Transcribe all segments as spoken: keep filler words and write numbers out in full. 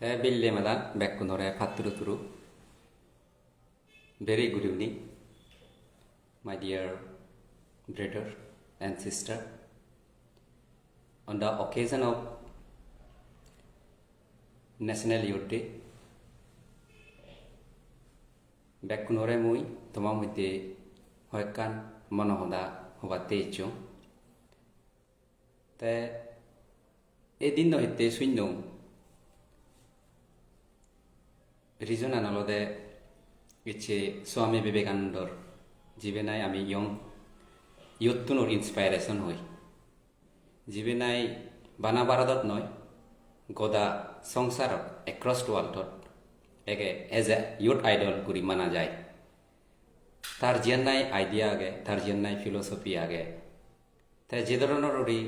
Te belle madan bekkunore patturu turu. Very good evening, my dear brother and sister. On the occasion of National Youth Day, bekkunore mui toma moddhe hoyekkan mono hoda hobatte icchong. Te ei dinno hitte sunnong, reason an olode icche Swami Vivekanandor, jibe nahi ami young youth-unor inspiration hoi. Jibe nahi bana Bharodot noi, goda songsarot, across the world-ot ege as a youth idol guri mana jai. Tar jiyan nahi idea age, tar jiyan nahi philosophy age, te je dhoronor guri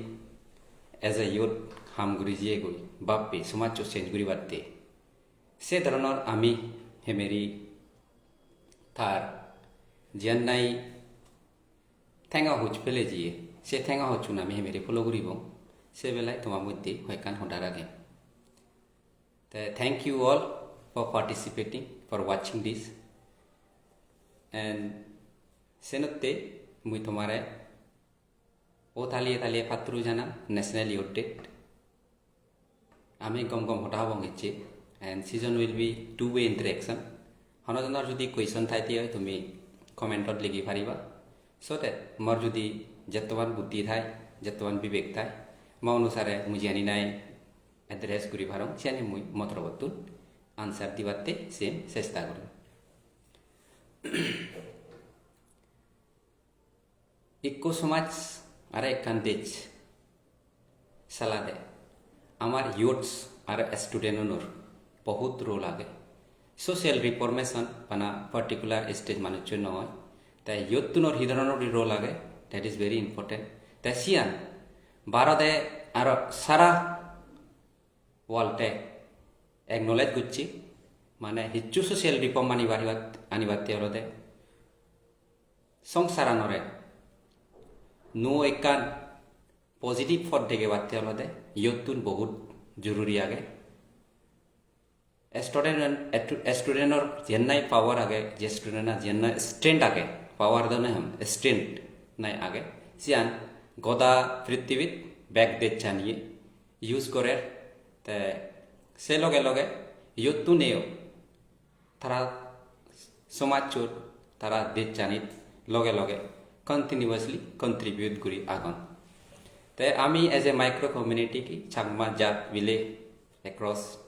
as a youth ham guri jiyegoi, bappi somajcho change guribatte, se dhoronor ami hemeri tar jiyan nahi tenga huj pele jiye, se tenga hujchun ami hemeri follow guribong, se belai toma moddhe hoyekkan hoda ragem. Te thank you all for participating, for watching this. And senotte mui tomare o taliye taliye patturu janang National Youth Day. Ami gom gom hoda hobong icche. And session will be two way interaction. Hono jonor jodi question thaite oi, tumi comment-ot ligi pariba. So that mor jodi jettoman buddhi thai, jettoman bibek thai, mo onusare mui jiyani nahi address guri parong, siyani mui mo torobottun answer dibatte same chesta gorim. Ikko somaj aro ekkan dej salade amar youths aro student-unor bohut role age. Social reformation bana particular stage manuccho noi. Te youth-unor hi dhoronor role age, that is very important. Te siyan Bharode aro sara world-e acknowledge gocche, mane hissu social reform anibar, anibatte olode songsaranore nuo ekkan positive pot degebatte olode youth-un bohut joruri age. Student, student-or jiyan nahi power age, je student-or jiyan nahi strength age, power do nahi hon, strength nahi age, siyan goda prithibit bek dejjaniye use gorer. Te se loge loge youth-uneyo tara somajjot, tara dejjanit loge loge continuously contribute guri agon. Te ami as a micro community ki Chakma jat bile across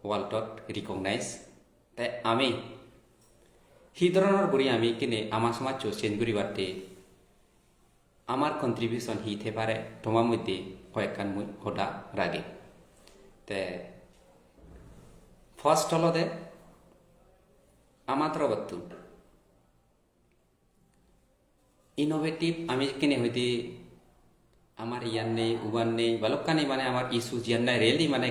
world-ot recognize. Te ami hi dhoronor guri ami kine ama somajcho change guribatte amar contribution hi thei pare, toma moddhe hoyekkan mui hoda ragem. Te first olode ama torobottun innovative, ami jekkene hoide amar iyan nei, uban nei, balokkani mane amar issue jiyan nahi really mane,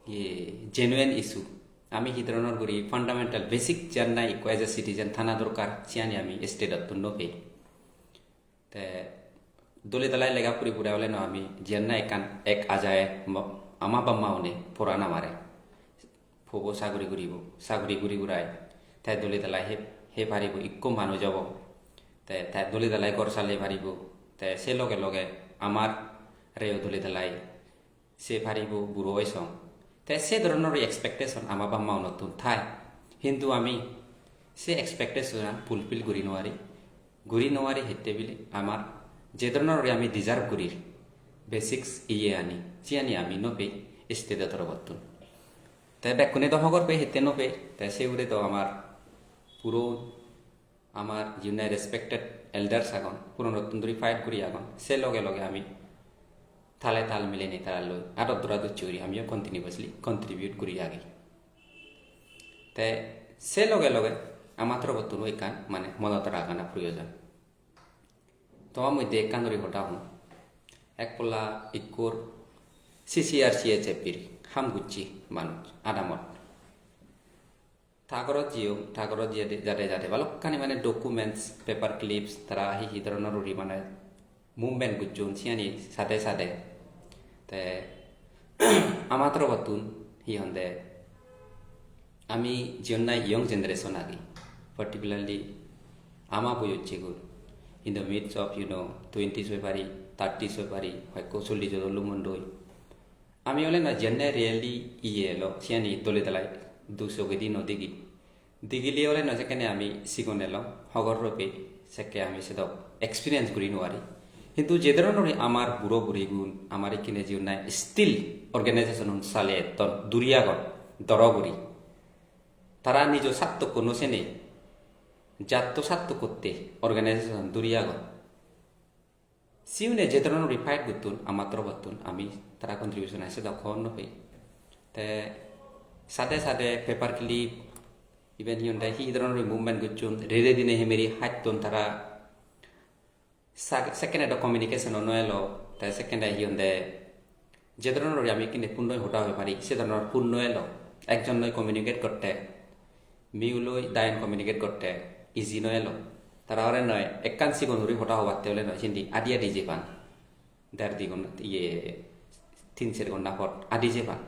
iye, genuine issue. Ami hi dhoronor guri fundamental basic jiyan nahi ikko as a citizen thana dorkar, siyani ami state-ottun no pei. Te dole dalai lega puri pura ole no ami, jiyan nahi ekkan ek ajaye mo-, ama bap ma une poran amare. Puobo saguri guribo, saguri guri gurai te dole dalai he, he paribo, ikko manuj obo. Te, te dole dalai ghor salei paribo. Te se loge loge amareyo dole dalai se paribo, buro oi song. Te se dhoronor expectation ama bap ma unottun thai. Hintu ami se expectation an fulfill guri nw pari. Guri nw pari hitte bile amar je dhoronor ami deserve gurir basics iye ani, siyani ami nw pei state-o torobottun. Te bekkune do hobor pei hitte nw pei, te se hure do amar puro amar jiyune respected elders agon, puronottun dhuri fight guri agon, se loge loge ami tale tal milinei tara loi adot dora docche guri amiyo continuously contribute guri agi. Te se loge loge ama torobottun ekkan mane monot ragana proyojon. Toma moddhe ekkan guri hoda hon. Ek polla ikkur C C R C H F-ir ham gocche manuj adamot. Ta gorot jiyong, ta gorot jiyede, jade jade balokkani mane documents, paper clips, tara hi hi dhoronor guri mane movement gocchon, siyani sade sade. Te ama torobottun hi honde, ami jiun nahi young generation agi, particularly ama boyojjegun, in the midst of, you know, twenties oi pari, thirties oi pari, hoyekko chollish oi dolo mondoi. Ami ole noi jenne really iye elo, siyani dole dalai du sogedi no degi. Digili ole noi sekkene ami sigon elo, hogor robe sekke ami sedok experience guri no pari. Hintu je dhoronor amar buro burigun, amar ikkine jiun nahi still organization un sale etton, duri agon, doro guri. Tara nijo sattokko no sene, jatto sattokotte organization duri agon. Siune je dhoronor fight gotton, ama torobottun ami tara contribution ase do hobor no pei. Te sade sade paper clip, even hi honde hi dhoronor movement gotton, rede dine hemeri hatton tara. Sa-, second edo communication no elo, te second e hi honde je dhoronor ami kine punno hoda hoi pari, se dhoronor punno elo. Ekjon loi communicate gotte, miu loi dayon communicate gotte, easy no elo. Tara ore noi, ekkan sigon guri hoda hobatte ole noi, sindi adi adi jepan. Der di ghonta, iye, tin ser ghonta por adi jepan.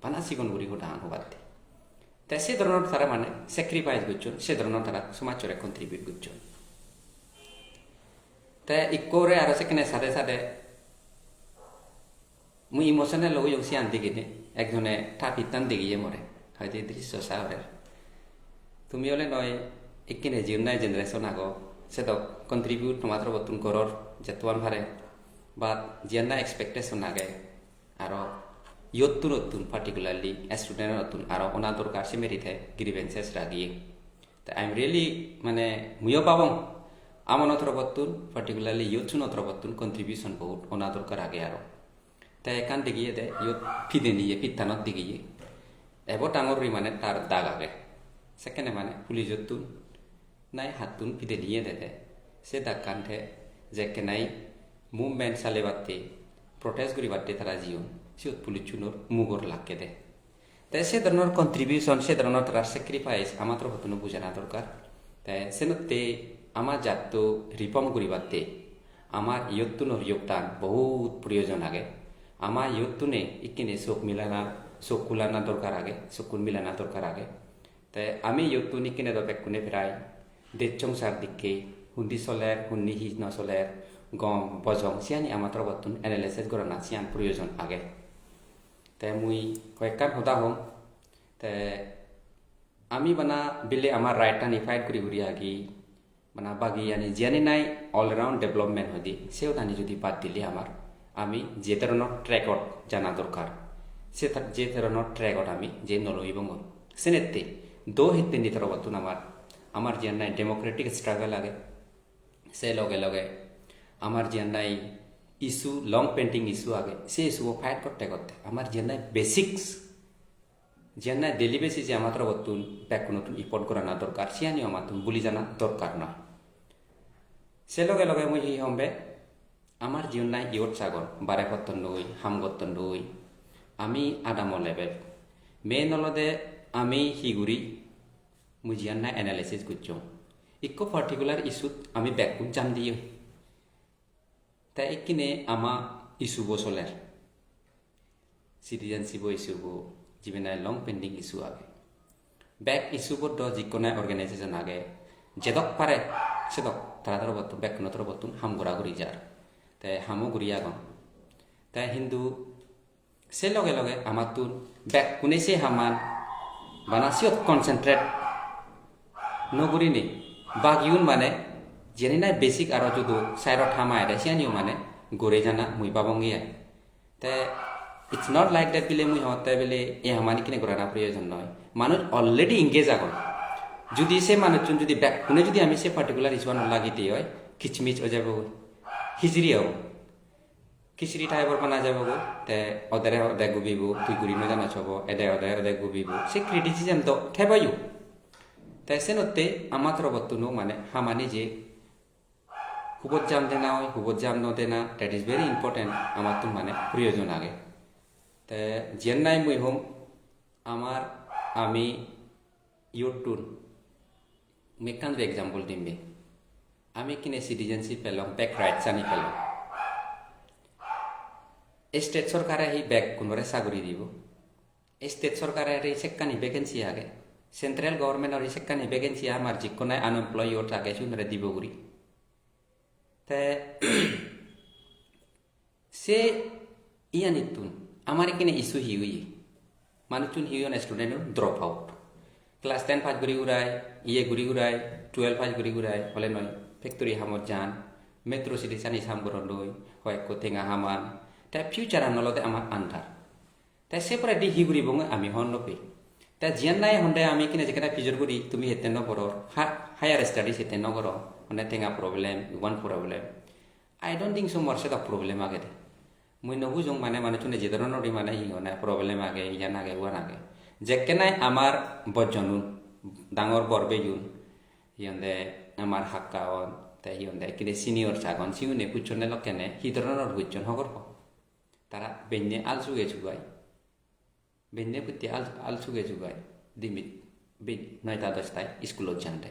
Bana sigon guri hoda hobatte. Te se dhoronor tara mane sacrifice gocchon, se dhoronor tara somajjore contribute gocchon. Te ikkore aro sekkene sade sade mui emotional oyong siyan digine, ekjone ta pittan degiye more, hoide drisso sa ore. Tumi ole noi ikkine jiun nahi generation ago, sedok contribute toma torobottun goror jettuan pare, but jiyan nahi expectation age, aro youth-unottun, particularly student-unottun aro ona dorkar, se merite grievances ragiye. Te I'm really, mane, muiyo babong, amono torobottun, particularly youth-uno torobottun contribution bohut ona dorkar age aro. Te ekkan degiyede, iyot pideni ye, pittanot degeye. Ebo dangor guri mane tar dag age. Sekkene mane pulijottun nahi hattun pideni ye dede. Se daggan te jekke nahi movement salebatte, protest guribatte tara jiyon, siyot pulichunor mugor lakkede. Te se dhoronor contribution, se dhoronor tara sacrifice ama torobottun bujana dorkar. Te senotte ama jatto reform guribatte amar youth-unor yogdan bohut proyojon age. Ama youth-une ikkine sok milana, sok kulana dorkar age, sokkun milana dorkar age. Te ami youth-un ikkine do bekkune prai dej songsar dikke, hundi soler, hundi hi no soler, gom, bojong, siyani ama torobottun analysis gorana siyan proyojon age. Te mui hoyekkan hoda hom, te ami bana bile amar right-ani fight guri guri agi, bana bagiyani jiyani nahi all around development hoide, siyot ani jodi bad dile amar, ami je dhoronor track-ot jana dorkar, se ta-, je dhoronor track-ot ami je no logibongor. Senette do hitteni torobottun amar, amar jiyan nahi democratic struggle age, se loge loge amar jiyan nahi issue, long pending issue age, se issue-bo fight gotte gotte amar jiyan nahi basics, jiyan nahi daily basis-e ama torobottun bekkunottun effort gorana dorkar, siyaniyo amattun bhuli jana dorkar noi. Se loge loge mui hi hom be, amar jiyan nahi youth agon, bare potton doi, ham gotton doi, ami adamo level. Main olode ami hi guri, mui jiyan nahi analysis gocchong. Ikko particular issue-t ami bekkun jam diye. Te ikkine ama issue-bo soler. Citizenship-o issue-bo, jibe nahi long pending issue age. Bek issue-bot do jikkone organization age, jedok pare, sedok tara torobottun, bekkuno torobottun ham gora guri jar. Te hamo guri agon. Te hintu se loge loge amattun bekkune se haman bana siyot concentrate no gurinei, bagiun mane jeni nahi basic aro judo side-ot ham age de, siyaniyo mane gore jana mui babonge ai. Te it's not like that bile mui hotte bile ei hamani kine gorana proyojon noi. Manuj already engage agon. Judi se manuchun judi bekkune judi ami se particular issue-anot lagi di oi, kichmich oi jabo, hijiri obo. Kichiri type-or bana jabo go, te odere ode gubibo, tui guri no jano sobo, ede ode ode gubibo. Se criticism do thebayo. Te senotte ama torobottun-o mane hamani je hubot jam dena oi, hubot jam no dena, that is very important, amattun mane proyojon age. Te jiyen nahi mui hom, amar, ami youth-tun, mui ekkan example dim be. Ami kine citizenship pelong, bek rights ani pelong. State sorkare hi bekkunore saguri dibo? State sorkaror sekkani vacancy age, central government-or sekkani vacancy, amar jikkunai unemployed youth age sigunore dibo guri. Te se iyanittun amar ekkene issue hi oye? Manuchun hi oyon, student-un drop out. Class ten pass guri gurai, iye guri gurai, twelve pass guri gurai, ole noi factory hamot jan, metro city sani ham gorondoi, hoyekko tenga haman. Te future-an olode amar andhar. Te se poredi hi guribong ami hobor no pei. Te jiyan nahi honde ami ekkene jekkene pijor guri, tumi hette no poror, ha-, higher studies hette no goro, honne tenga problem, iban problem. I don't think so mor sedok problem agede. Mui no bujong mane manuchune je dhoronor mane hi honne problem age, iyan age, uan age. Jekke nahi amar bojjonun, dangor bor beyun, hi honde amar hakka on, te hi honde ekkene senior agon, siune puchchonne lokkene hi dhoronor gocchon hobor po. Tara benne al suge sugai. Benne putte al, al suge sugai. Dimit, bin, noita dostai iskulot jande.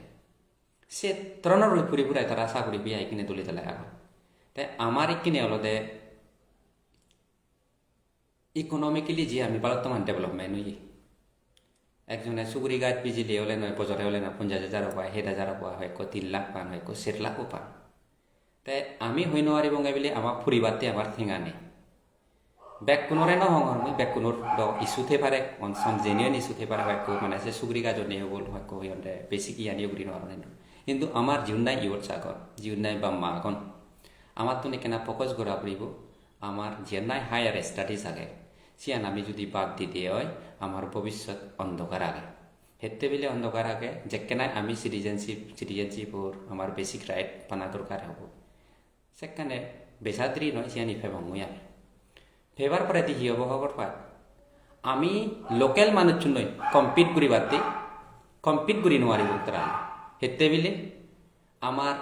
Se dhoronor oi puri purai tara saguri piyai ekkene dole dale agon. Te amar ekkene olode economically je ami balotoman development oye. Ekjone suguri gaj bijile ole noi, bojore ole noi ponjaj hajar pai, het hajar pai, hoyekko tin lakh pan, hoyekko ser lakh-o pan. Te ami hoi no paribonge bile ama puribatte amar tenga nei. Bekkunore no hongor mui, bekkunor do issue thei pare, on some genuine issue thei pare, hoyekko mane se suguri gajo nei obol, hoyekko hi honde basic iyaniyo guri no paron hintu. Hintu amar jiun nahi youths agon, jiun nahi bap ma agon, amattun ekkena focus gora puribo, amar jiyan nahi higher studies age, siyan ami judi bad di de oi, amar bobissot ondokar age. Hette bile ondokar age, jekke nahi ami citizenship, citizenship-or amar basic right pana dorkar obo. Sekkene besadri noi, siyani pebong mui ami. Pebar poredi hi obo hobor pai? Ami local manuchchun loi compete guribatte, compete guri no paribong tara. Hette bile amar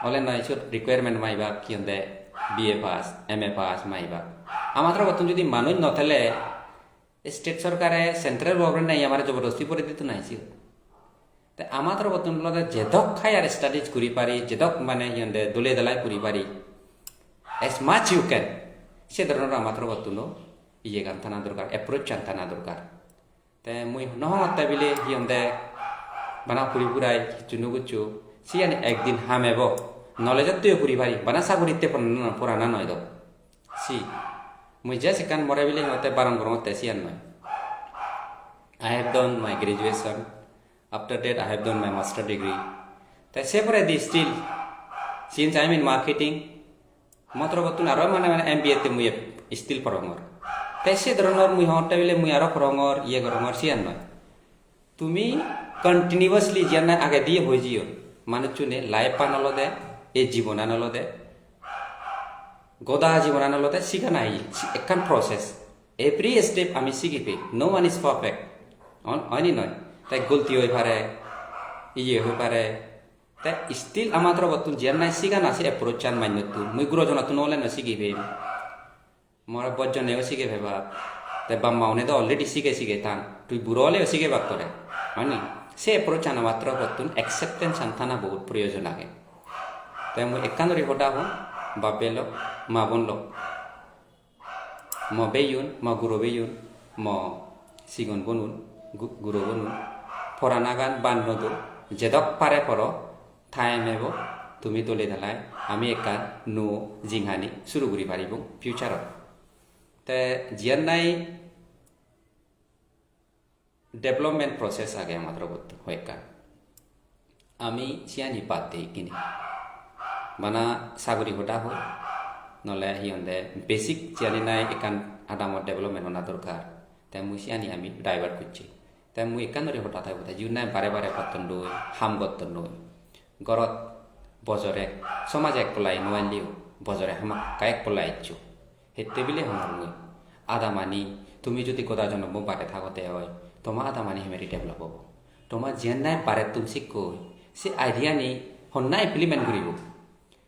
ole noi siyot requirement maibak hi honde B A pass, M A pass maibak. Ama torobottun judi manuj no thele, state sorkare, central government-e amare jobordosti pore dito nahi siyot. Te ama torobottun olode jedok higher studies guri pari, jedok mane hi honde dole dalai guri pari, as much you can, se dhoronor ama torobottun-o iyegan thana dorkar, approach-an thana dorkar. Te mui no hongotte bile hi honde bana puri purai hissu no goccho, siyani ekdin ham ebo, knowledge-otteyo puri pari, bana saguritte porana, porana noi do. Si, mui just ekkan more bile hi hongotte baron gorongotte siyan noi. I have done my graduation. After that, I have done my master degree. Te se poredi still, since I am in marketing, mo torobottun aro mane, mane M B A te mui still porongor. Te se dhoronor mui hongotte bile mui aro porongor, iye gorongor, siyan noi. Tumi continuously jiyan nahi agedi hoi jeyon, manuchchune life-an olode, ei jibonan olode, goda jibonan olode sigana, ei si-, ekkan process. Every step ami sigi pei. No one is perfect. On-, oni noi? Te golti oi pare, iye oi pare. Te still ama torobottun jiyan nahi sigana se approach-an mannottun. Mui gurojonottun ole no sigi pem. More bojjoneo sige pebak. Te bap ma-une do already sige sige tan. Tui buro oleo sigebak tore. Mane se approach-an ama torobottun acceptance-an thana bohut proyojon age. Te mui ekkan guri hoda hon, bap bhei lok, ma bon lok. Mo bheiun, mo guro bheiun, mo sigon bonun, gu-, guro bonun, poranagan ban no do, jedok pare poro, time ebo, tumi dole dalai, ami ekkan nuo jinghani suru guri paribong future-ot. Te jiyan nahi development process age ama torobottun hoyekkan. Ami siyani bad de ikkini. Bana saguri hoda hoi, nole hi honde basic jiyani nahi ekkan adamot development ona dorkar. Te mui siyani ami divert gocchi. Te mui ekkan guri hoda thai hoda, jigun nahi bare bare gotton doi, ham gotton doi. Gorot bojore, somaje ek polla ino aileo, bojore hamakkai ek polla eccho. Hette bile hongor mui. Adamani, tumi judi goda jonommo bare thagote oi, toma adamani hemeri develop obo? Toma jiyan nahi barettun sikkoi, se idea-ni honna implement guribo?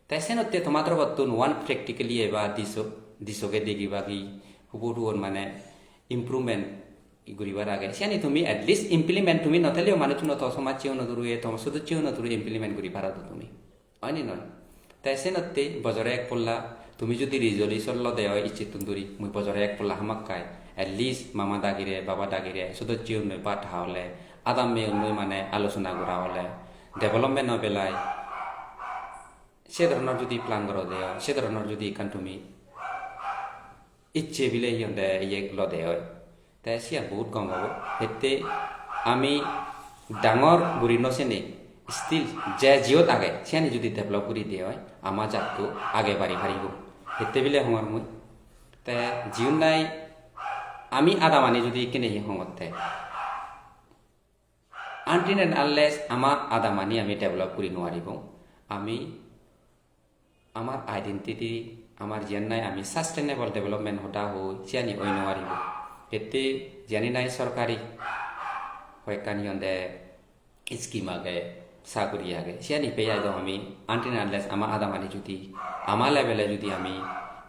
Te senotte toma torobottun one practically eba diso-, disoge degi bagi, hubo hubo mane improvement guribar age. Siyani tumi at least implement tumi no theleo manuchun to somajjeyo no duru, to sodossoyo no duru implement guri paro do tumi. Oi ni noi? Te senotte bojore ek polla tumi judi resolution lode oi icchettun duri, mui bojore ek polla hamakkai At least mama dagire, baba dagire, sodosyo unnoi bhat ha ole, adamme unnoi mane alochona gora ole, development o belai se dhoronor judi plan gorode oi, se dhoronor judi ekkan tumi icche bile hi honde iye lode oi, te siyan bahut gom obo. Hette ami dangor guri no sene, still je jiyot age siyani judi develop guri de oi, ama jatto age bari paribo. Hette bile hongor mui. Te jiun nai ami adamani judi ikkene hi hongotte, until and unless ama adamani ami develop guri no paribong, ami amar identity, amar jiyan nai ami sustainable development hoda hoi, siyani oi no paribo. Hette jiyani nai sorkari hoyekkan hi honde scheme age, saguri age, siyani pei ai do ami until and unless ama adamani judi ama level e judi ami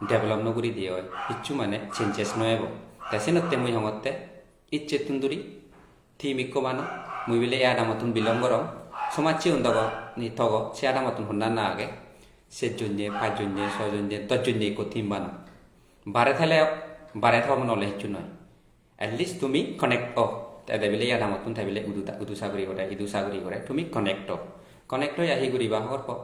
develop no guri de oi, hissu mane changes no ebo. Te senotte mui hongotte icchettun duri team ikko bano, mui bile ei adamottun belong gorong, somajjeun dogo ni togo, se adamottun honna na age, sejjonne, pajjonne, sojonne, dojjonne ikko team bano. Bare thele ok, bare thomon ole hissu noi. At least tumi connect o. Te de bile ei adamottun te bile udu, udu saguri gore, idu saguri gore, tumi connect o. Connect oi hi guriba hobor po?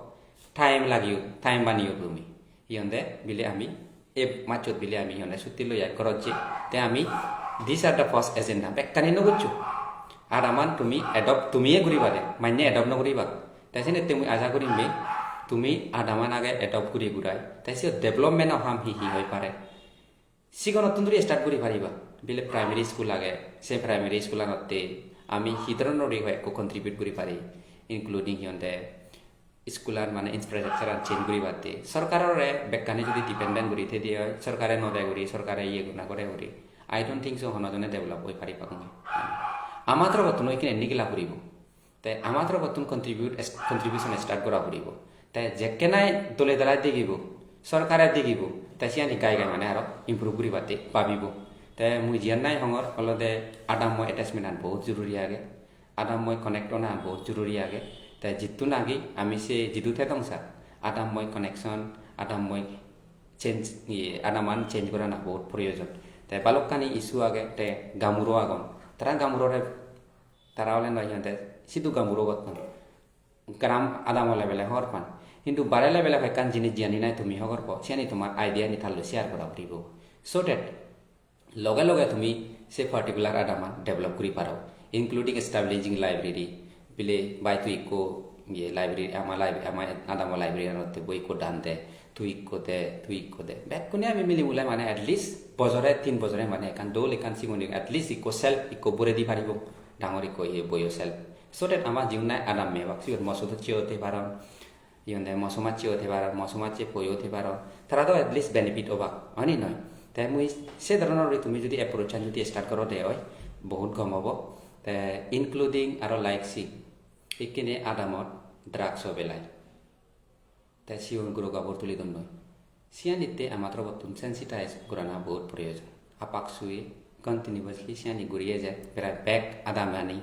Time lagiyo, time baniyo tumi. Hi honde bile ami ei majsot bile ami hi honde sutti loi ai gorot je. Te ami, these are the first agenda. Bekkani no goccho. Adaman tumi adopt, tumiye guriba de, manye adopt no guriba. Te senotte mui aja gurim be, tumi adaman age adopt guri gurai. Te siyot development o ham hi hi hoi pare? Sigonottun duri start guri pariba. Bile primary school age, se primary school anotte ami hi dhoronor guri hoyekko contribute guri pari, including hi honde school an mane infrastructure an change guribatte. Sorkarore bekkani judi dependent guri thedi oi, sorkare no de guri, sorkare iye guna gore guri, I don't think so hono jone develop oi pariba gome. Ama torobottun ikkine nigila puribo. Te ama torobottun contribute, contribution start gora puribo. Te jekkenai dole dalai degibo, sorkare degibo, te siyani gai gai mane aro improve guribatte babibo. Te mui jiyan nai hongor olode adammo attachment an bahut joruri age, adammo connect ona an bahut joruri age. Te jittun agi ami se jidu thedong sa, adammo connection, adammo change, iye, adaman change gorana bahut proyojon. Te balokkani issue age, te gamuro agon. Tara gamurore, tara ole noi hi honde, sidu gamuro gotton. Gram adamo level e hobor pan. Hintu bare level e hoyekkan jinis jiyani nai tumi hobor po, siyani tomar idea ni talloi share gora puribo. So that loge loge tumi se particular adaman develop guri paro, including establishing library. Bile, "Bhai, tui ikko, iye, library, ama lib-, ama adamo library anotte boi ikko dan de, tui ikko de, tui ikko de." Bekkune ami mili mule mane at least bojore, tin bojore mane ekkan dol ekkan sigon at least ikko shelf ikko bore di paribo, dangor ikko iye boyo shelf. So that ama jigun nai adamme obak, sigun mo sodosyo oi paron, hi honde, mo somajje oi paron, mo somajje boi oi paron, tara do at least benefit obak, oni noi? Te mui se dhoronor guri tumi judi approach an judi start goro de oi, bahut gom obo. Te including aro like si, ikkine adamot drugs o belai. Te sigon guro gabur tuli donnoi. Siyanitte ama torobottun sensitize gorana bahut proyojon. Apak sui continuously siyani guri eje, prai bek adamani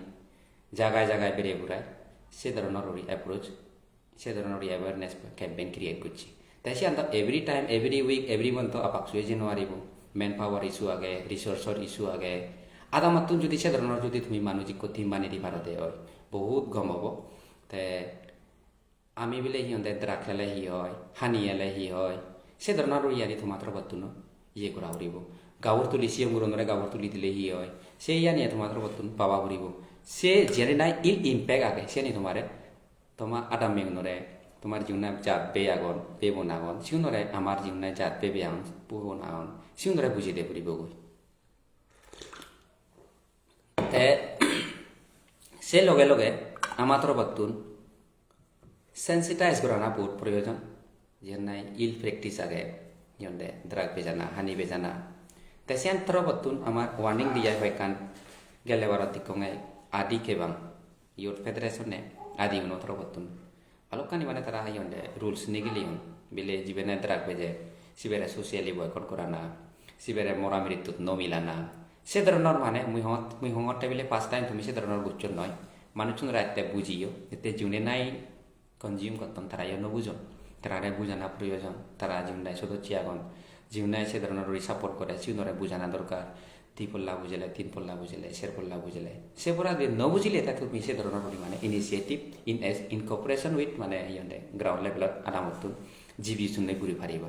jagai jagai bere burai se dhoronor guri approach, se dhoronor guri awareness campaign create gocche. Te siyan do every time, every week, every month to apak sui eje no paribo. Manpower issue age, resource or issue age. Adamottun judi se dhoronor judi tumi manuj ikko team banei di paro de oi, bahut gom obo. Te ami bile hi honde drug hele hi oi, hani hele hi oi, se dhoronor iyani toma torobottun iye gora puribo. Gabur tuli, sigon guronore gabur tuli dile hi oi, se iyani toma torobottun baba puribo. Se jiyani nai ill impact age, siyani tomare, toma adammegunore, tomar jigun nai jat bei agon, bei bon agon, sigunore, amar jigun nai jat bei bei agon, bon agon, sigunore bujei de puribo goi. Te se loge loge ama torobottun sensitize gorana bahut proyojon. Jiyan nai ill practice age, hi honde drug bejana, hani bejana. Te siyan torobottun amar warning diye hoyekkan, gelle barot dekkonge Adi Kebang Youth Federation-e, Adi uno torobottun. Balokkani mane tara hi honde rules nigiliyon. Bile jibene drug beje, sibere socially boycott gorana, sibere mora mirittut no milana. Se dhoronor mane mui hongot-, mui hongotte bile first time tumi se dhoronor gocchon noi. Manuchchunore ette bujiyo, ette june nai consume gotton tarayo no bujon. Tarare bujana proyojon, tara jigun nai sodocche agon, jigun nai se dhoronor guri support gore, sigunore bujana dorkar. Di polla bujele, tin polla bujele, ser polla bujele. Se pora je no bujile ta tumi se dhoronor guri mane initiative in as, in cooperation with mane hi honde ground level ot adamottun jibi sunne guri pariba.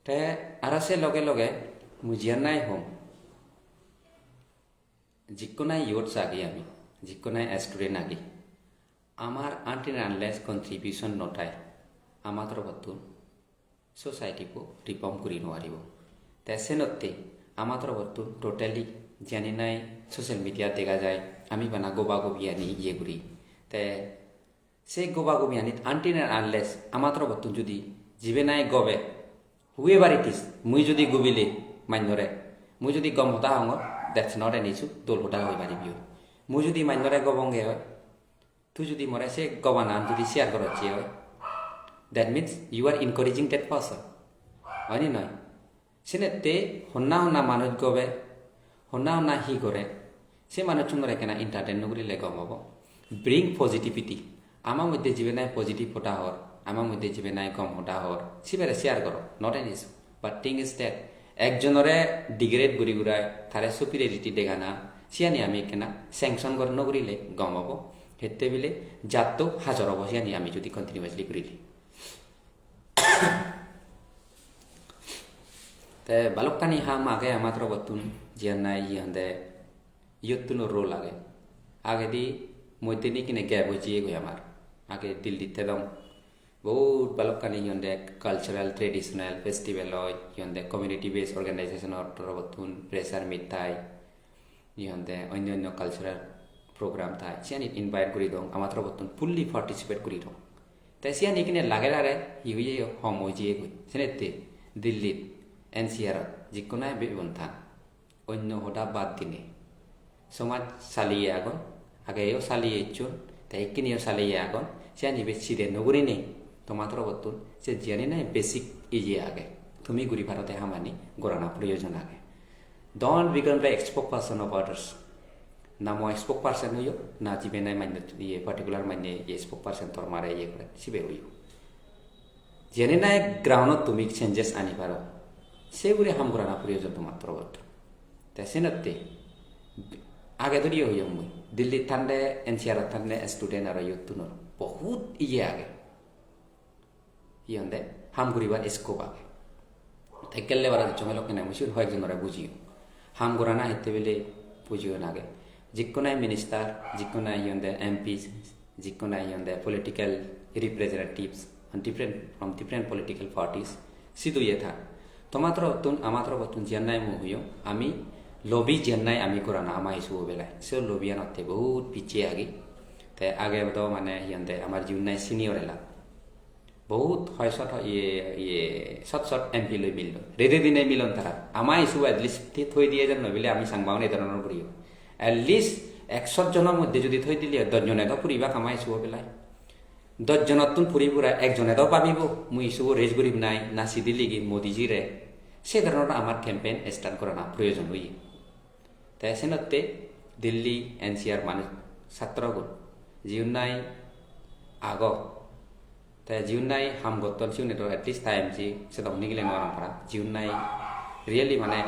Te aro se loge loge mui jiyan nahi hom, jikko nahi youths agi ami, jikko nahi student agi, amar until unless contribution no thai, ama torobottun society bo reform guri no paribo. Te senotte ama torobottun totally jiyani nahi social media dega jai, ami bana goba gobi ani iye guri. Te se goba gobi anit until and unless ama torobottun judi jibe nahi gobe, whoever it is, mui judi gobile mannore, mui judi gom hoda hongor, that's not an issue, dol hoda hoi paribi oi. Mui judi mannore gobonge oi, tui judi more se gobanan judi share gorocche oi, that means you are encouraging that person. Oi ni noi? Senette honna honna manuj gobe, honna honna hi gore, se manuchunore ekkena entertain no gurile gom obo. Bring positivity. Ama moddhe jibe nahi positive hoda hor, ama moddhe jibe nahi gom hoda hor, sibere share goro, not an issue. But thing is that, ekjonore degrade guri gurai, tare superiority degana, siyani ami ekkena sanction gor no gurile gom obo. Hette bile jatto hajor obo siyani ami judi continuously gurile. Te balokkani ham age ama torobottun, jiyan nahi hi honde, iyottuno role age. Agedi moddhe ni kine gap oi jiyegoi amar. Age Delhi thedong. Bohut balokkani hi honde cultural traditional festival oi, hi honde community based organization or torobottun pressure meet thai, hi honde onyo onyo cultural program thai, siyanit invite guri dong, ama torobottun fully participate guri dong. Te siyani kine lage lage hi oye hom oi jiyegoi. Senette Delhi-t, N C R-ot, jikko nahi bebon than. Onyo hoda bad dinei somaj saliye agon, ageyo saliye icchon, te ikkiniyo saliye agon, siyani bej side no gurinei toma torobottun se jiyani nahi basic iye age, tumi guri paro de hamani gorana proyojon age. Don't become the spokesperson of others. Na mo spokesperson oyo, na jibe nahi mane iye particular mane iye spokesperson tor mare iye gore, sibe oyo. Jene nahi ground-ot tumi changes ani paro, se guri ham gorana proyojon toma torobottun. Te senotte age doriyo hoyong mui, Delhi-t thande, N C R-ot thande student aro youth-unor bohut iye age. Hi honde, ham guribar scope age. Te gelle bara jongel okkene mui sigun hoyekjonore bujiyong. Ham gorana hitte bile bujiyon age. Jikko nahi minister, jikko nahi hi honde M P, jikko nahi hi honde political representatives and different, from different political parties, sidu iye than. Toma torobottun, ama torobottun jiyan nahi mui hoyong, ami lobby jiyan nahi ami gorana ama issue belai. Se lobby anotte bohut picche agi. Te age do mane hi honde amar jiun nahi senior ela. Bohut hoi sot hoi, iye, iye, sot sot M P loi milon. Rede dine milon tara. Ama issue at least thi-, thoi diye jon noi bile ami sangbaun ei dhoronor guriyo. At least ekshot jonor moddhe jodi thoi dile, dosh jone do puribak ama issue belai. Dosh jonottun puri pura ekjone do babibo, mui issue raise gurim nai, na sidi ligi Modiji re. Se dhoronor amar campaign start gorana proyojon oye. Te senotte Delhi N C R manuj satrogun jiun nahi ago, te jiun nahi ham gotton siune do at least time ji sedok nigile no parapang para. Jiun nahi really mane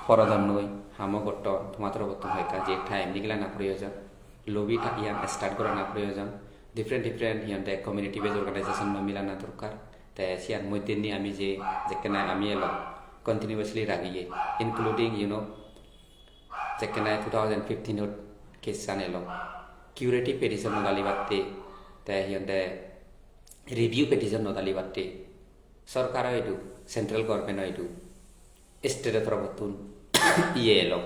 porodon noi, hamo gotton, toma torobottun hoyekka je time nigilana proyojon. Lobby ta iyan start gorana proyojon. Different different hi honde community based organization loi milana dorkar. Te siyan moddhe ni ami je jekkene ami elo continuously ragiye, including, you know, jekkene two thousand fifteen-ot case-an elo, curative petition no dalibatte, te hi honde review petition no dalibatte, sorkaro idu, central government-o idu, state-o torobottun iye elo,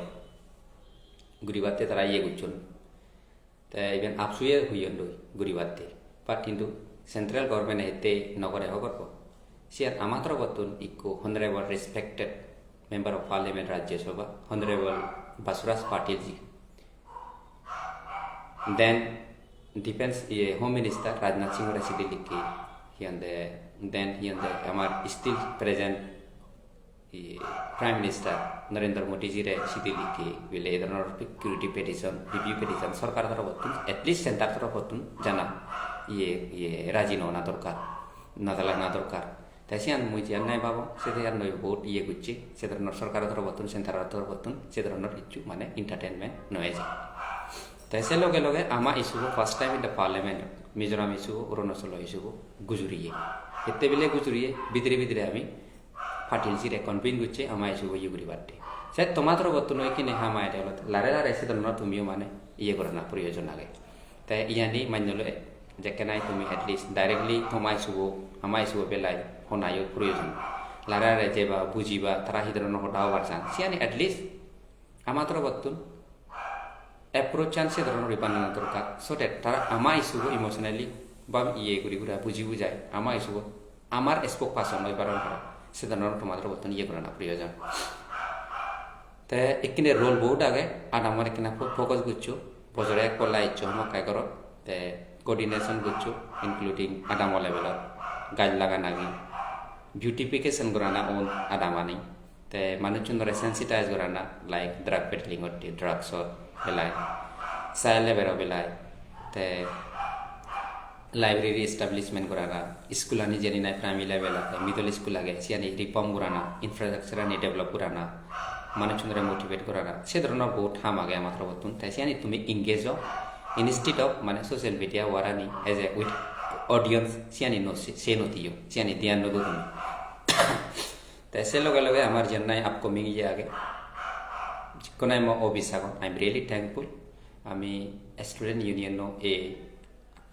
guribatte tara iye gocchon. Te iben apsuye hoyon doi guribatte. But hintu central government-e hitte no gore hobor po. Siyan ama torobottun ikko honorable respected member of parliament Rajya Sabha, Honorable Basuraj Patil ji. Then defense, iye, Home Minister Rajnath Singh-ore sidi likke, hi honde, then hi honde amar still present iye, Prime Minister Narendra Modi ji re sidi likke bile ei dhoronor curative petition, review petition sorkar torobottun, at least center torobottun jana iye, iye, raji no ona dorkar, no dalana dorkar. Te siyan mui jiyan nai babo, se siyan noi bohut iye gocche, se dhoronor sorkaro torobottun, centero torobottun, se dhoronor hissu mane entertainment noi eje. Te se loge loge ama issue bo first time in the parliament, Mizoram issue bo, Arunachalo issue bo gujuriye. Hitte bile gujuriye, bidire bidire ami party sire convince gocche ama issue bo iye guribatte. Se toma torobottun ikkine ham age de olode lare lare se dhoronor tumiyo mane iye gorana proyojon age. Te iyani mannye loi jekke nahi tumi at least directly toma issue bo, ama issue bo belai honayo proyojon. Lare lare jeba, bujiba, tara hi dhoronor hoda hobar chan. Siyani at least ama torobottun approach an se dhoronor guri banana dorkar. So that tara ama issue bo emotionally ba iye guri guri buji bujai. Ama issue bo amar spokesperson oi paron para. Se dhoronor toma torobottun iye gorana proyojon. Te ikkine role bohut age, adamor ikkine fo-, focus goccho, bojore ek polla eccho hamakkai gorot, te coordination goccho, including adamo levelot, gaj lagan agi, beautification gorana on adamani, te manuchunore sensitize gorana, like drug peddling otte, drugs or belai, child labour o belai, te library establishment gorana, school ani jeni nai primary level age, middle school age, siyani reform gorana, infrastructure ani develop gorana, manuchunore motivate gorana, se dhoronor bohut ham age ama torobottun. Te siyani tumi engage o, instead of mane social media war ani as a with audience, siyani no se, se no diyo, siyani dhyan no do tumi. Te se loge loge amar jiyan nai upcoming iye age, jikko nai mo office agon, I am really thankful. Ami student union no e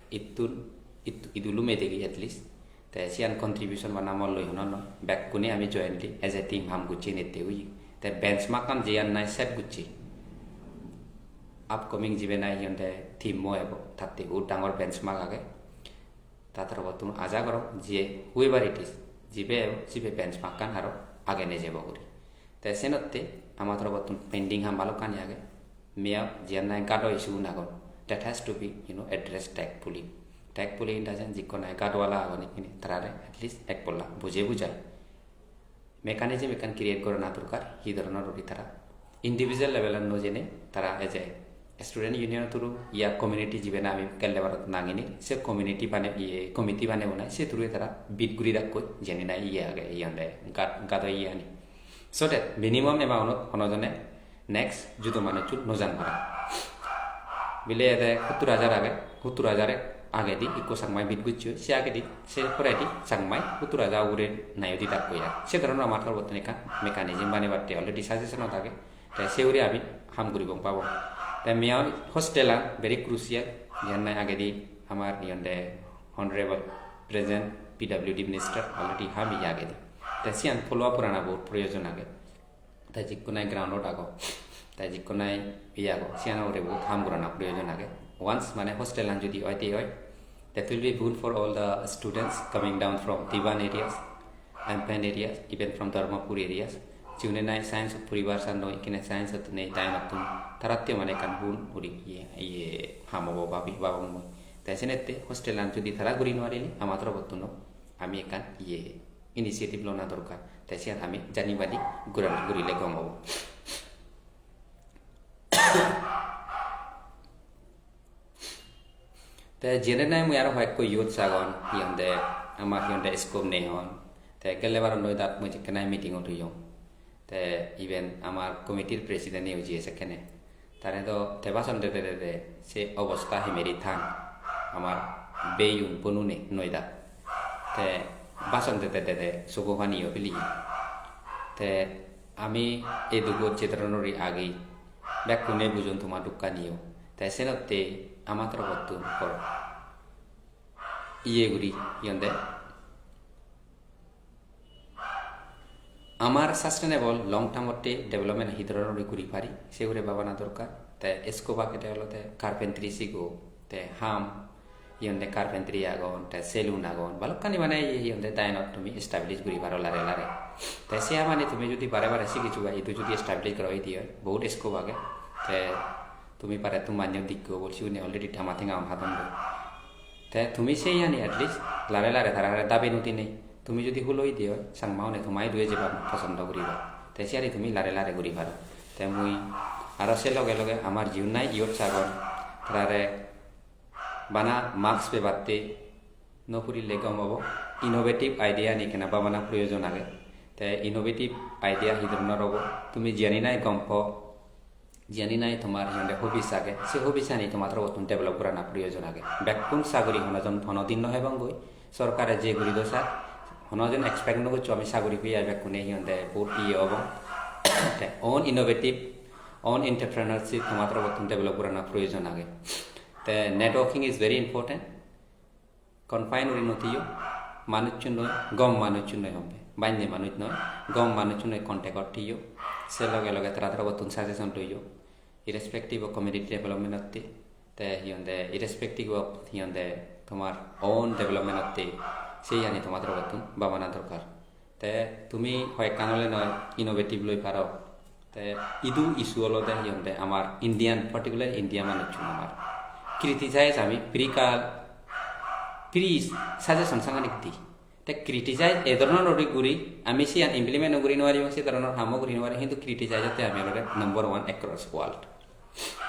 ittun, it-, idu lume degi at least. Te siyan contribution bana molloi hono noi. Bekkune ami jointly as a team ham gocchi nette ui. Te benchmark an jiyan nai set gocchi. Upcoming jibe nai hi honde team mo ebo, tatte o dangor benchmark age. Ta torobottun aja gorong je whoever it is, jibe ebo, jibe benchmark an aro age nejebo guri. Te senotte ama torobottun pending ham balokkani age. Mia jiyan nai gado issue un agon, that has to be, you know, addressed tactfully. Tactfully in the sense, jikko nai gadwala agon ikkine, tarare at least ek polla buje bujai mechanism ekkan create gorana dorkar, hi dhoronor guri tara individual level-ot no jene, tara as a student union through ya community jiben ami gelle barot nangini, se community bane, iye, committee bane bonai, se through tara bid guri rakkoi, jeni nai iye age, iye honde, gad-, gado iye ani. So that minimum amount-ot hono jone next judo manuchun no jan para. Bile ede hottur hajar age, hottur hajar agedi ikko Changmai bid gocche, se agedi, se poredi Changmai hottur hajar ugure nayo didak koya. Se dhoronor amar torobottun ekkan mechanism banebatte already suggestion-ot age. Te se hure ami ham guribong pabong. Te mia hostel-an very crucial, jiyan nai agedi amar iyonde Honorable Present P W D Minister already ham iye agedi. Te siyan follow up gorana bohut proyojon age. Te jikko nai ground-ot ago, te jikko nai iye ago, siyan ugure bohut ham gorana proyojon age. Once mane hostel-an jodi oi te oi, that will be boon for all the students coming down from Diban areas, Empan areas, even from Dharmapur areas. Jiune nai science poribar san noi, ikkine science-ot nei, dainottun tarattun mane ekkan boon guri iye, iye ham obo babi, babong mui. Te senette hostel-an jodi tara guri nw parile, ama torobottun-o ami ekkan iye initiative lona dorkar. Te siyan ami jani badi gurana, gurile gom obo. Te jene nai mui aro hoyekko youth agon, hi honde, amar hi honde scope nei hon. Te gelle baro Noida-t mui jekke nai meeting-ot oyong. Te iben amar committee-r president-e oi je sekkene. Tare do te bason dede dede se obosta hemeri than amar beyun bonune Noida. Te bason dede dede sogo paniyo pili. Te ami edugot je dhoronor agi bekkune bujon toma dukkaniyo. Te senotte ama torobottun por iye guri iyonde. Amar sustainable long term otte development hi dhoronor guri pari, se hure babana dorkar. Te scope agede olode carpentry sigo, te ham, iyonde carpentry agon, te saloon agon, balokkani mane iye iyonde dainot tumi establish guri paro lare lare. Te se hamani tumi jodi bare bare sigi juga idu jodi establish gora oide oi, bohut scope age. Te tumi pare tumi manyo dikko bol, sigune already tama tenga on hadon do. Te tumi se iyani at least lare lare tarare dabe nudi nei. Tumi jodi hulo ide oi, Changma une toma idu ejeba posondo guriba. Te siyani tumi lare lare guri paro. Te mui aro se loge loge amar jiun nai iyot sagon, tarare bana mask pebatte no purile gom obo. innovative idea ani ekkena babana proyojon age. Te innovative idea hi dhoronor obo? Tumi jiyani nahi gom po, jiyani nahi tomar hi honde hobbies age, se hobbies ani tomar torobottun develop gorana proyojon age. Bekkun saguri hono jon hono din no hebong goi, sorkare je guri do sar, hono jon expect no goccho ami saguri pei ai bekkune hi honde bohut iye obong. Te own innovative, own entrepreneurship tomar torobottun develop gorana proyojon age. Te networking is very important. Confine guri no thiyo, manuchchun noi, gom manuchchun noi hombe, banney manuj noi, gom manuchchun noi contact ot thiyo, se loge loge tara torobottun suggestion loyo, irrespective of community development otte, te hi honde, irrespective of hi honde tomar own development otte, se yani tomar torobottun babana dorkar. Te tumi hoyekkan ole noi innovative loi paro. Te idu issue olode hi honde amar Indian, particular India manuchchun amar criticize ami free call, free suggestion sanganik di. Te criticize e dhoronor guri guri ami siyan implement o guri nw pari, se dhoronor hamo guri nw pari, hintu criticize otte ami olode number one across world.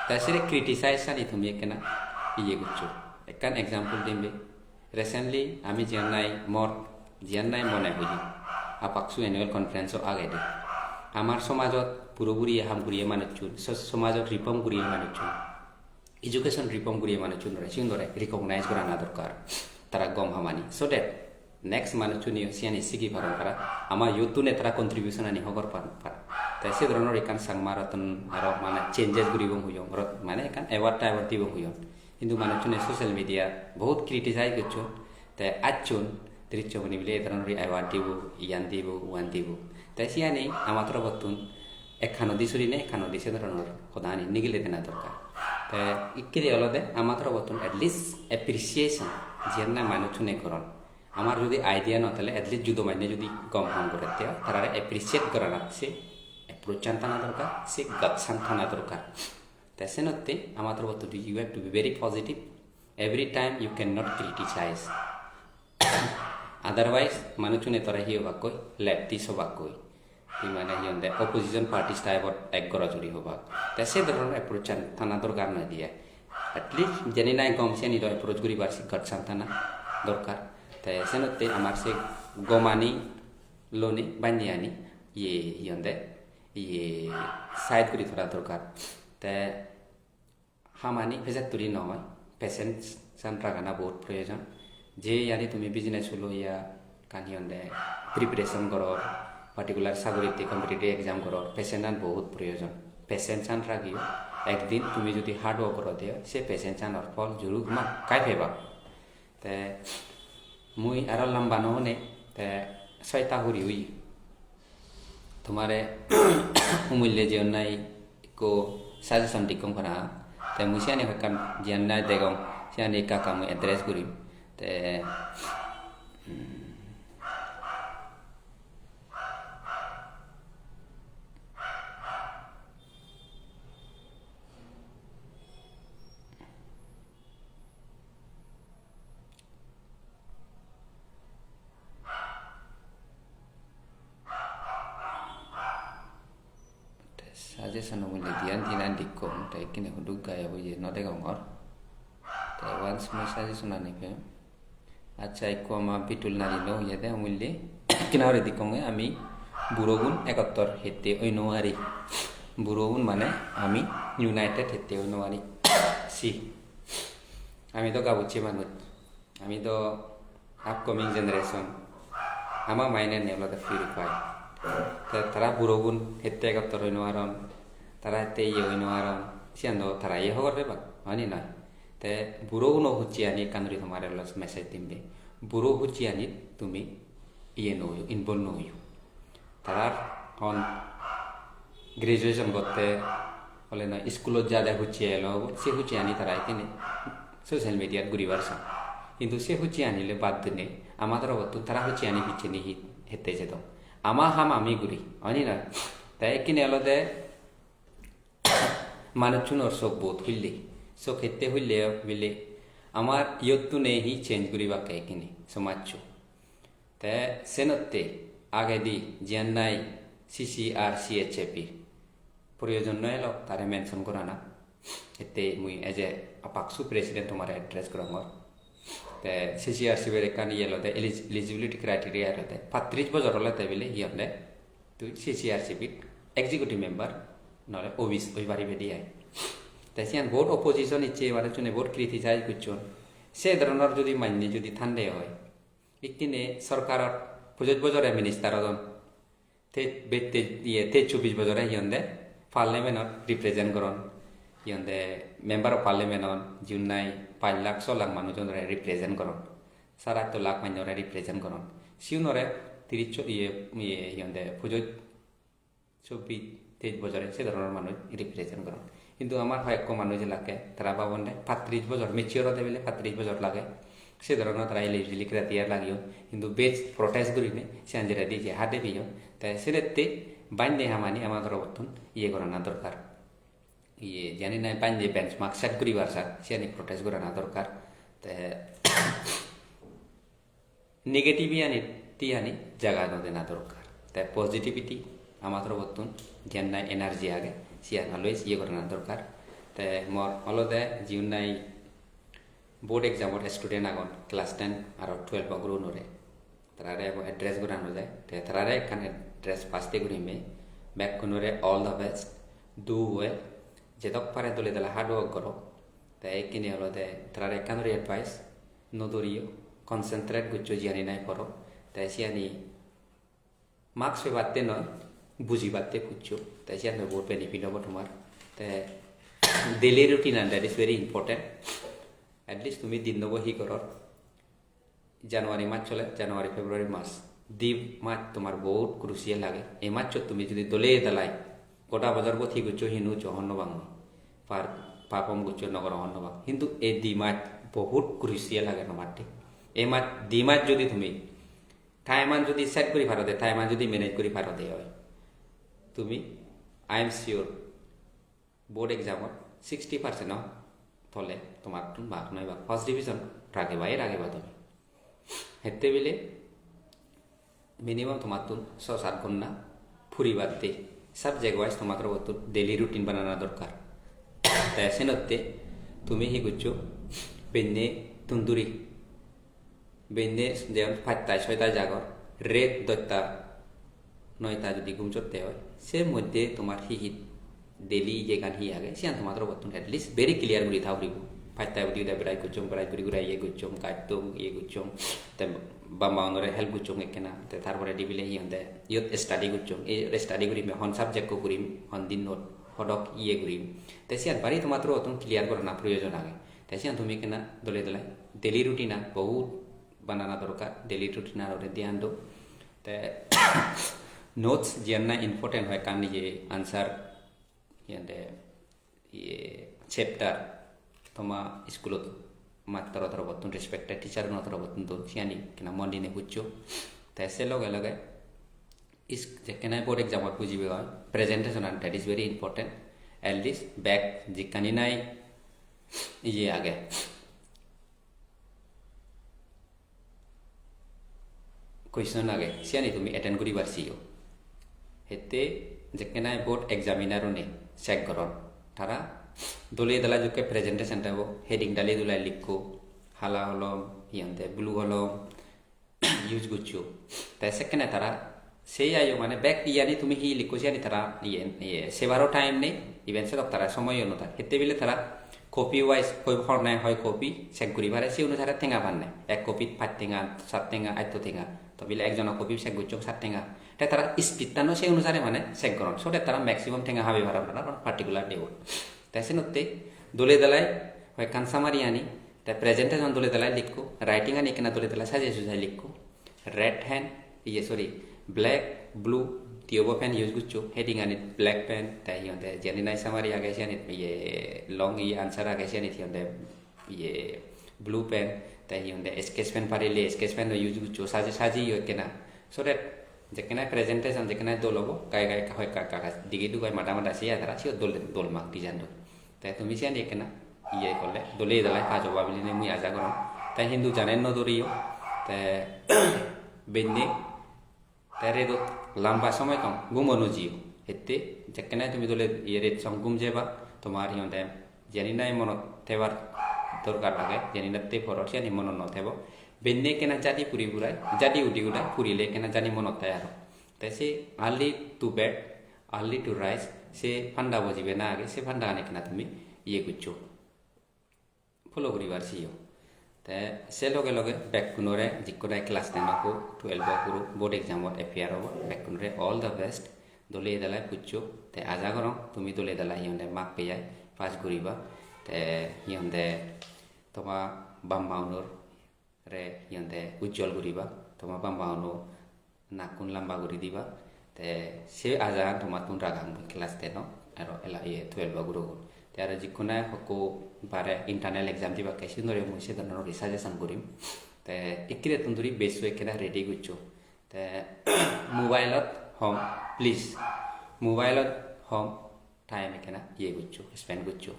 Te sire criticize ani tumi ekkena iye goccho. Ekkan example dim be. Recently ami jiyan nahi mor, jiyan nahi mone hoye, APCSU annual conference o agede amar somajot puro puri ham guriye manuchchun, so-, somajot reform guriye manuchchun, education reform guriye manuchchun dore, sigun dore recognize gorana dorkar, tara gom hamani, so that next manuchchuniyo siyani sigi paron para, ama youth-une tara contribution ani hogor pan para. Te se dhoronor ekkan Changma Ratna aro mane changes guribong hoyong, rot-, mane ekkan award taward dibong hoyong. Hintu manuchchune social media-t bohut criticize gocchon, te acchon, Drishyamuni bile e dhoronor award dibo, iyan dibo, uan dibo. Te siyani ama torobottun ekkan udi surine, ekkan udi se dhoronor hodani nigile dena dorkar. Te ikkedi olode ama torobottun at least appreciation, jiyan nahi manuchchune goron. Amar judi idea no thale, at least judo manye judi gom ham gorette oi, tarare appreciate gorana se approach-an thana dorkar, se guts-an thana dorkar. Te senotte ama torobottun you have to be very positive. Every time you cannot criticize. Otherwise, manuchchune tore hi hobakkoi? Leftist hobakkoi. Hi mane hi honde opposition parties type-ot ek goro juri hobak. Te se dhoronor approach-an thana dorkar noi diye. At least jeni nahi gom siyani do approach guribar se guts-an thana dorkar. Te senotte amar se gomani loni banneyani iye hi honde iye side guri thora dorkar. Te hamani pejat turi noi, patience-an ragana bohut proyojon. Je yani tumi business hulo ya, kan hi honde preparation goror, particular saguritte competitive exam goror, patience-an bohut proyojon. Patience-an ragiyo, ekdin tumi judi hard work gorode, se patience-anor phol jorur hamakkai peba. Te mui aro lamba no hone, te soita huri oye. Tomare umulye jeyon nahi ekko suggestion dikkong para. Te mui siyani hoyekkan jiyan nahi degong, siyani ekka ekka mui address gurim. Te, hmm, Te suggestion-o mui diyan tinan dikkong, te ekkene huduk gayab oye no degongor. Te once mui suggestion-ani pem. Accha, ikko ama bitul nari no oye de umulli. Ekkena guri dikkonge ami burogun ekottor hitte oi no pari. Burogun mane ami united hitte oi no pari. Si. Ami do gabucche manuj. Ami do upcoming generation. Ama mind ani olode purify. Te tara burogun hitte ekottor oi no paron. Tara hitte iye oi no paron. Siyan do tara iye hobor pebak. Oi ni noi? Te buro guno hucche ani ekkan guri tomare message dim de. Buro hucche ani tumi iye no oyo, involve no oyo. Tarar hon graduation gotte hole noi, iskulot jade hucche elo, se hucche ani tara ekkene social media-t guribar san. Hintu se hucche ani le bad dinei ama torobottun tara hucche ani piccheni hi hette jedon. Ama ham ami guri, oi ni noi? Te ekkene olode manuchunor sok bot hulle, sok hette hulle bile amar iyottune hi change guribakke ekkene somajcho. Te senotte agedi jiyan nahi C C R C H A P proyojon no elo tare mention gorana. Ette mui as a APCSU president tomare address gorongor. Te C C R C B-r ekkan iye olode, elig-, eligibility criteria olode pattris bojor olode bile hi honde tui C C R C B-t executive member nole obis oi paribe de ai. Te siyan bohut opposition icche, manuchune bohut criticize gocchon. Se dhoronor jodi manye jodi thande oi, ikkine sorkarot pojoj bojore minister odon. Te, bette, iye, te chobbish bojore hi honde parliament-ot represent goron. Hi honde member of parliament-ot, jiun nahi pach lakh, so lakh manuj onore represent goron. Sare atto lakh manjore represent goron. Siunore tirish, iye, iye, hi honde pojoj, chobbish, teish bojore se dhoronor manuj represent goron. Hintu amar hoyekko manuj elak, tara babonde pattris bojor, mature ode bile pattris bojor lage. Se dhoronor tara eligibility criteria lageyon. Hintu bej protest gurinei siyan jeredi je hade peyon. Te senette bhante hamani ama torobottun iye gorana dorkar. Iye, jani nahi bhante benchmark set guribar sar, siyani protest gorana dorkar. Te negativity ani, ti ani jaga no dena dorkar. Te positivity ama torobottun jiyan nahi energy age, siyan always iye gorana dorkar. Te mor olode jiun nahi board exam-or student agon, class ten aro twelve-o gurunore. Tarare ebo address gorana jai. Te tarare ekkan address first-e gurim. Bekkunore all the best. Do well. Jedok pare dole dale hard work goro. Te ekkene olode tarare ekkan guri advice, no doriyo, concentrate goccho jiyani nahi poro. Te siyani marks pebatte noi, bujibatte poccho. Te siyan loi bohut benefit obo tomar. Te daily routine, and that is very important. At least tumi dinnobo hi goror. January mas chole, January, February, March. Di mas tomar bohut crucial age. Ei masot tumi jodi dole dalai goda bojor bot hi goccho, hi no goccho hobor no pang. Par-, perform goccho no goro hobor no pang. Hintu ei di mas bohut crucial age tomatte. Ei mas, di mas jodi tumi time an jodi set guri paro de, time an jodi manage guri paro de oi, tumi, I am sure, board exam-ot sixty percent-o tole tomattun mark no ebak. First division ragebai rageba tumi. Hette bile minimum tomattun so sat ghonta puribatte subject wise tomattun daily routine banana dorkar. Te senotte tumi hi goccho, benne tunduri, benne jemon pachta soita jagor, ret dotta noita jodi ghum sotte oi, se moddhe tomar hi hi daily iyegan hi age, siyan tomar torobottun at least very clear guri tha puribo. Pachta udi ude brush gocchong, brush guri guri iye gocchong, gaj tong iye gocchong, te bamba unore help gocchong ekkena, te tar poredi bile hi honde iyot study gocchong, ei study gurim, hon subject-o gurim, hon din not hodok iye gurim. Te siyan bari tomar torobottun clear gorana proyojon age. Te siyan tumi ekkena dole dale daily routine-an bohut banana dorkar, daily routine-or ugure dhyan do. Te notes jiyan nahi important oi, ekkan iye answer, iyende, iye chapter toma school-ot mastro torobottun, respected teacher-uno torobottun don, siyani ekkena mon dinei poccho. Te se loge loge is-, jekkene board exam-ot bujibe oi, presentation-an, that is very important. At least bek jekkani nahi iye age, question age, siyani tumi attend guribar siyo. Hette jekkene board examiner-une check goron, tara dole dala jokke presentation tebo, heading dale dulai likko, hala holom, hi honde, blue holom use goccho. Te sekkene tara sei ayo, mane bek iyani tumi hi likko siyani tara iye, iye, sebaro time nei, even sedok tara somoyo no thai. Hette bile tara copy wise hoi, hor nai hoi copy check guri pare, se onusare tenga panne. Ek copy pach tenga, sat tenga, atto tenga. To bile ekjono copy check gocchong sat tenga. Te tara speed tano se onusare mane check goron. So te tara maximum tenga habe paron tara particular day-ot. Te senotte dole dalai hoi ekkan summary ani, te presentation dole dalai likko, writing ani ekkena dole dalai sajei sujai likko. Red pen, iye, sorry, black, blue, tiyobo pen use goccho, heading anit black pen, te hi honde, jeni nahi summary age siyanit, iye, long iye answer age siyanit hi honde, iye, blue pen, te hi honde, sketch pen parile sketch pen o use goccho, saje, sajeyo ekkena. So that jekkene presentation, jekkene dol obo, gai gai hoi ekka ekka dige dugai mada mada siye tara, siyot dol, dol mark di jadon. Te tumi siyani ekkena iye gorle dole dalai paj oba bilinei mui aja gorong. Te hintu jane no doriyo, te benne, te redot lamba somoy tong gumo no jiyo. Hette jekkene tumi dole iye ret song gum jeba, tomar hi honde jeni nahi monot thebar dorkar age, jeni natte poror siyani monot no thebo. Benne ekkena jadi puri purai, jadi udi udai purile ekkena jani monot thai aro. Te se early to bed, early to rise, se panda bo jibe na age, se panda gan ekkena tumi iye goccho, follow guribar siyo. Te se loge loge bekkunore jikkore class ten obo, twelve o guro board exam ot appear obo, bekkunore all the best. Dole dalai puccho. Te aja gorong tumi dole dalai hi honde mark peyai, pass guriba. Te hi honde toma bap ma unor re hi honde ujjol guriba, toma bap ma uno nakkun lamba guri diba. Te se aja tomattun ragang mui class ten o aro ela iye twelve o gurogun. Te aro jikkune hokko bare internal exam dibakke sinore mui se dhoronor suggestion gurim. Te ikkirettun duri besso ekkena ready goccho. Te mobile ot hom, please, mobile ot hom time ekkena iye goccho, spend goccho.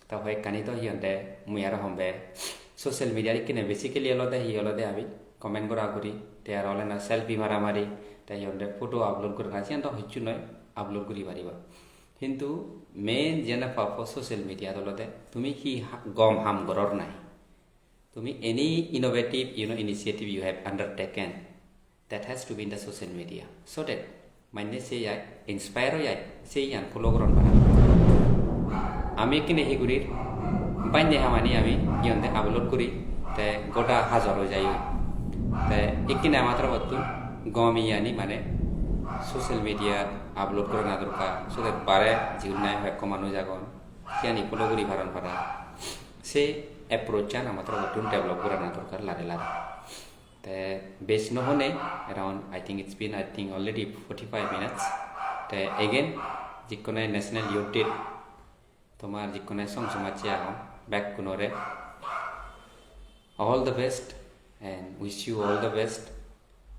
Ta hoyekkani to hi honde mui aro hombe social media ikkine basically olode hi olode ami comment gora guri, te aro olena selfie mara mari, te hi honde photo upload gorana, siyan to hissu noi, upload guri pariba. Hintu main jena purpose social media olode tumi hi ha-, gom ham goror nai. Tumi any innovative, you know, initiative you have undertaken, that has to be in the social media, so that mane se ai inspire oi ai, se iyan follow goron para. Ami ekkene hi gurir, banye hamani ami iyonde upload guri, te goda hajar oi jai oi. Te ekkene ama torobottun gom iyani mane social media upload gorana dorkar, so that bare jigun nahi hoi ekko manuj agon, siyani follow guri paron para. Se approach an ama torobottun develop gorana dorkar lare lare. Te bej no hone, around, I think it's been, I think, already forty-five minutes. Te again, jikkone National Youth Day, tomar jikkone song somajje agon, bekkunore all the best and wish you all the best.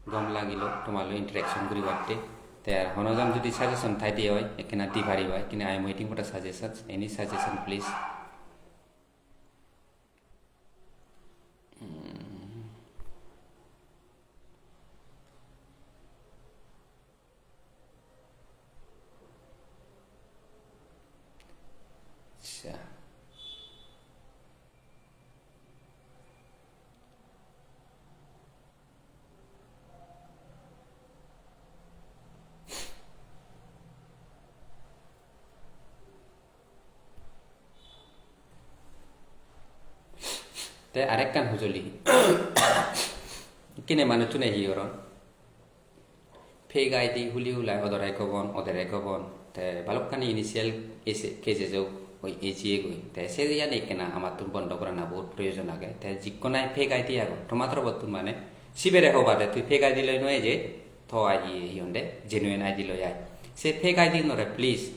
Gom lagilo tomaloi interaction guribatte. Te ar hono jon jodi suggestion thaide oi, ekkena di pariba, ekkena I am waiting for the suggestions. Any suggestion, please? Hmm. Accha. Te arekkan hujoli. Ikkine manuchune hi goron? Fake I D huli hulai odore gobon, odore gobon. Te balokkani initial ese-, cases o oi ejiyegoi. Te se jiyani ekkena amattun bondo gorana bahut proyojon age. Te jikkunai fake I D agon, tomator bottun mane sibere hobade tui fake I D loi no eje, to I D hi honde genuine I D loi ai. Se fake I D nore please.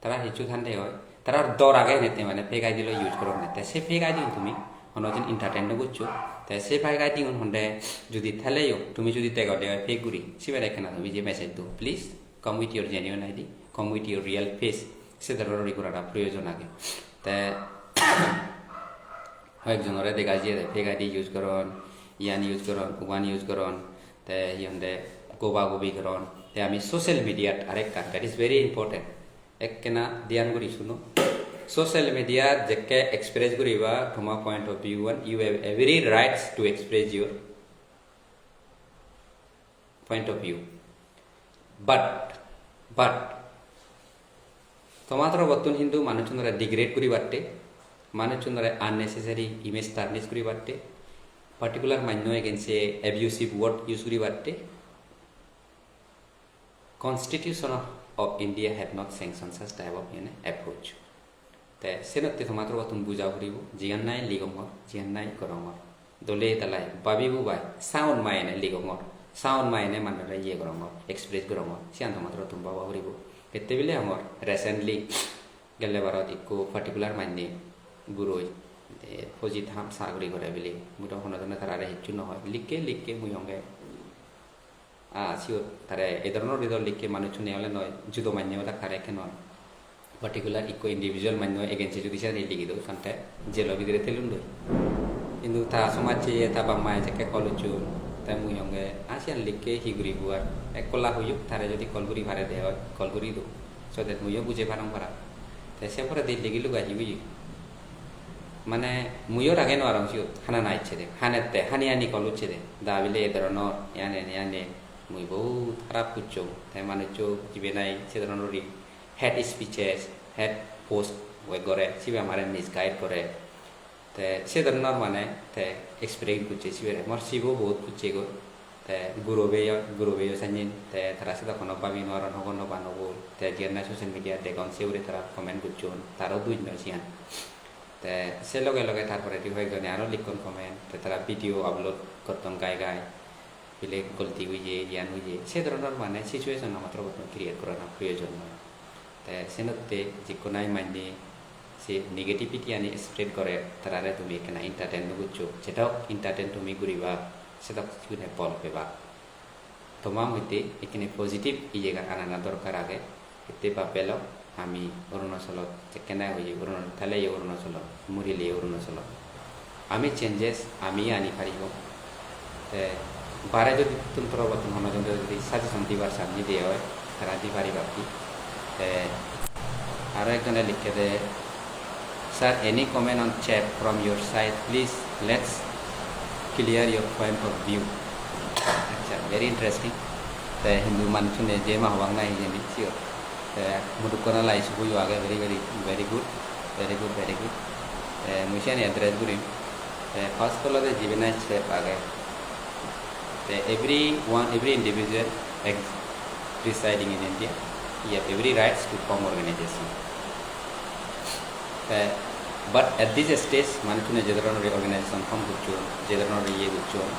Tara hissu thande oi, tarar dor age henette mane fake I D loi use goronne. Te se fake I D un tumi hono din entertain no goccho. Te se fake I D un honde judi theleyo, tumi judi degode oi fake guri, sibere ekkena tumi je message do, "Please come with your genuine I D, come with your real face." Se dhoronor guri gorana proyojon age. Te hoyekjonore dega jiyede fake I D use goron, iyan use goron, uban use goron, te hi honde goba gobi goron. Te ami social media-t arekkan, that is very important. Ekkena dhyan guri suno. Social media jekke express guriba toma point of view an, you have every rights to express your point of view. But, but, toma torobottun hintu manuchunore degrade guribatte, manuchunore unnecessary image tarnish guribatte, particular manno against a abusive word use guribatte, Constitution of India have not sanctioned such type of, you know, approach. Te senotte toma torobottun buja puribo, jiyan nahi ligongor, jiyan nahi gorongor. Dole dalai, babi bubai, sound mind e ligongor. Sound mind e manore iye gorongor, express gorongor. Siyan toma torobottun baba puribo. Ette bile amor recently gelle barot ikko particular mane guroi, eh, fojit ham sagori gore bile. Mui do hono jone tarare hissu no hoi. Likke, likke mui honge. Ah, siyot tare ei dhoronor idol likke manuchchune ole noi, judo manye odak tare ekke noi. Particular ikko individual manye against-e judi siyan hi ligi do, ekkan te jelo bidire thelun doi. Hintu ta somajje ye ta bap maye jekke call ucchon, te mui honge, "Ah, siyan likke hi guribo ar?" Ekkola hoyok, tare judi call guri pare de oi, call guri do. So that muiyo buje parong para. Te se poredi ligi luga hi oye? Mane, muiyo rage nw parong siyot, hana na icche de. Hanette, hani hani call ucche de. Da bile e dhoronor, iyan en, iyan en. Mui bohut harap gossong. Te manuccho jibe nahi se dhoronor guri hate speeches, hate post we gore, sibe amare misguide gore. Te se dhoronor mane te experience gosse sibere. Mor sibo bohut gosse goi. Te group-eyo, group-eyo sanyen, te tara sedokkun babi nw paron, hobor nw pan obo. Te jiyan nahi social media degon, se hure tara comment gosson, taro duj noi siyan. Te se loge loge tar poredi hoyekjone aro likkon comment, te tara video upload gotton gai gai, bile golti oye, iyan oye. Se dhoronor mane situation ama torobottun create gorana proyojon noi. Te senotte jikko nahi manye se negativity ani spread gore, tarare tumi ekkena entertain nw goccho. Jedok entertain tumi guriba, sedok sigune phol peba. Toma moddhe ekkene positive iyegan anana dorkar age. Hitte bab belo, ami Arunachalot jekkene hoye, Aruna-, thale ye Arunachalot, murile ye Arunachalot. Ami changes, ami ani paribo. Te bare jodi tun torobottun hono jone jodi suggestion dibar san, nide oi, tara di paribak ki. Te aro ekjone likkede, "Sir, any comment on chat from your side? Please, let's clear your point of view." Accha, very interesting. Te hindu manuchune je ma hobak nahi hijeni siyot. Te mudukkona lai subuyo age, very, very, very good, very good, very good. Te mui siyani address gurim. Te first olode jibe nahi step age. Te every one, every individual ex-, residing in India, he have every rights to form organization. Te, but at this stage, manuchune je dhoronor organization form gocchon, je dhoronor iye gocchon,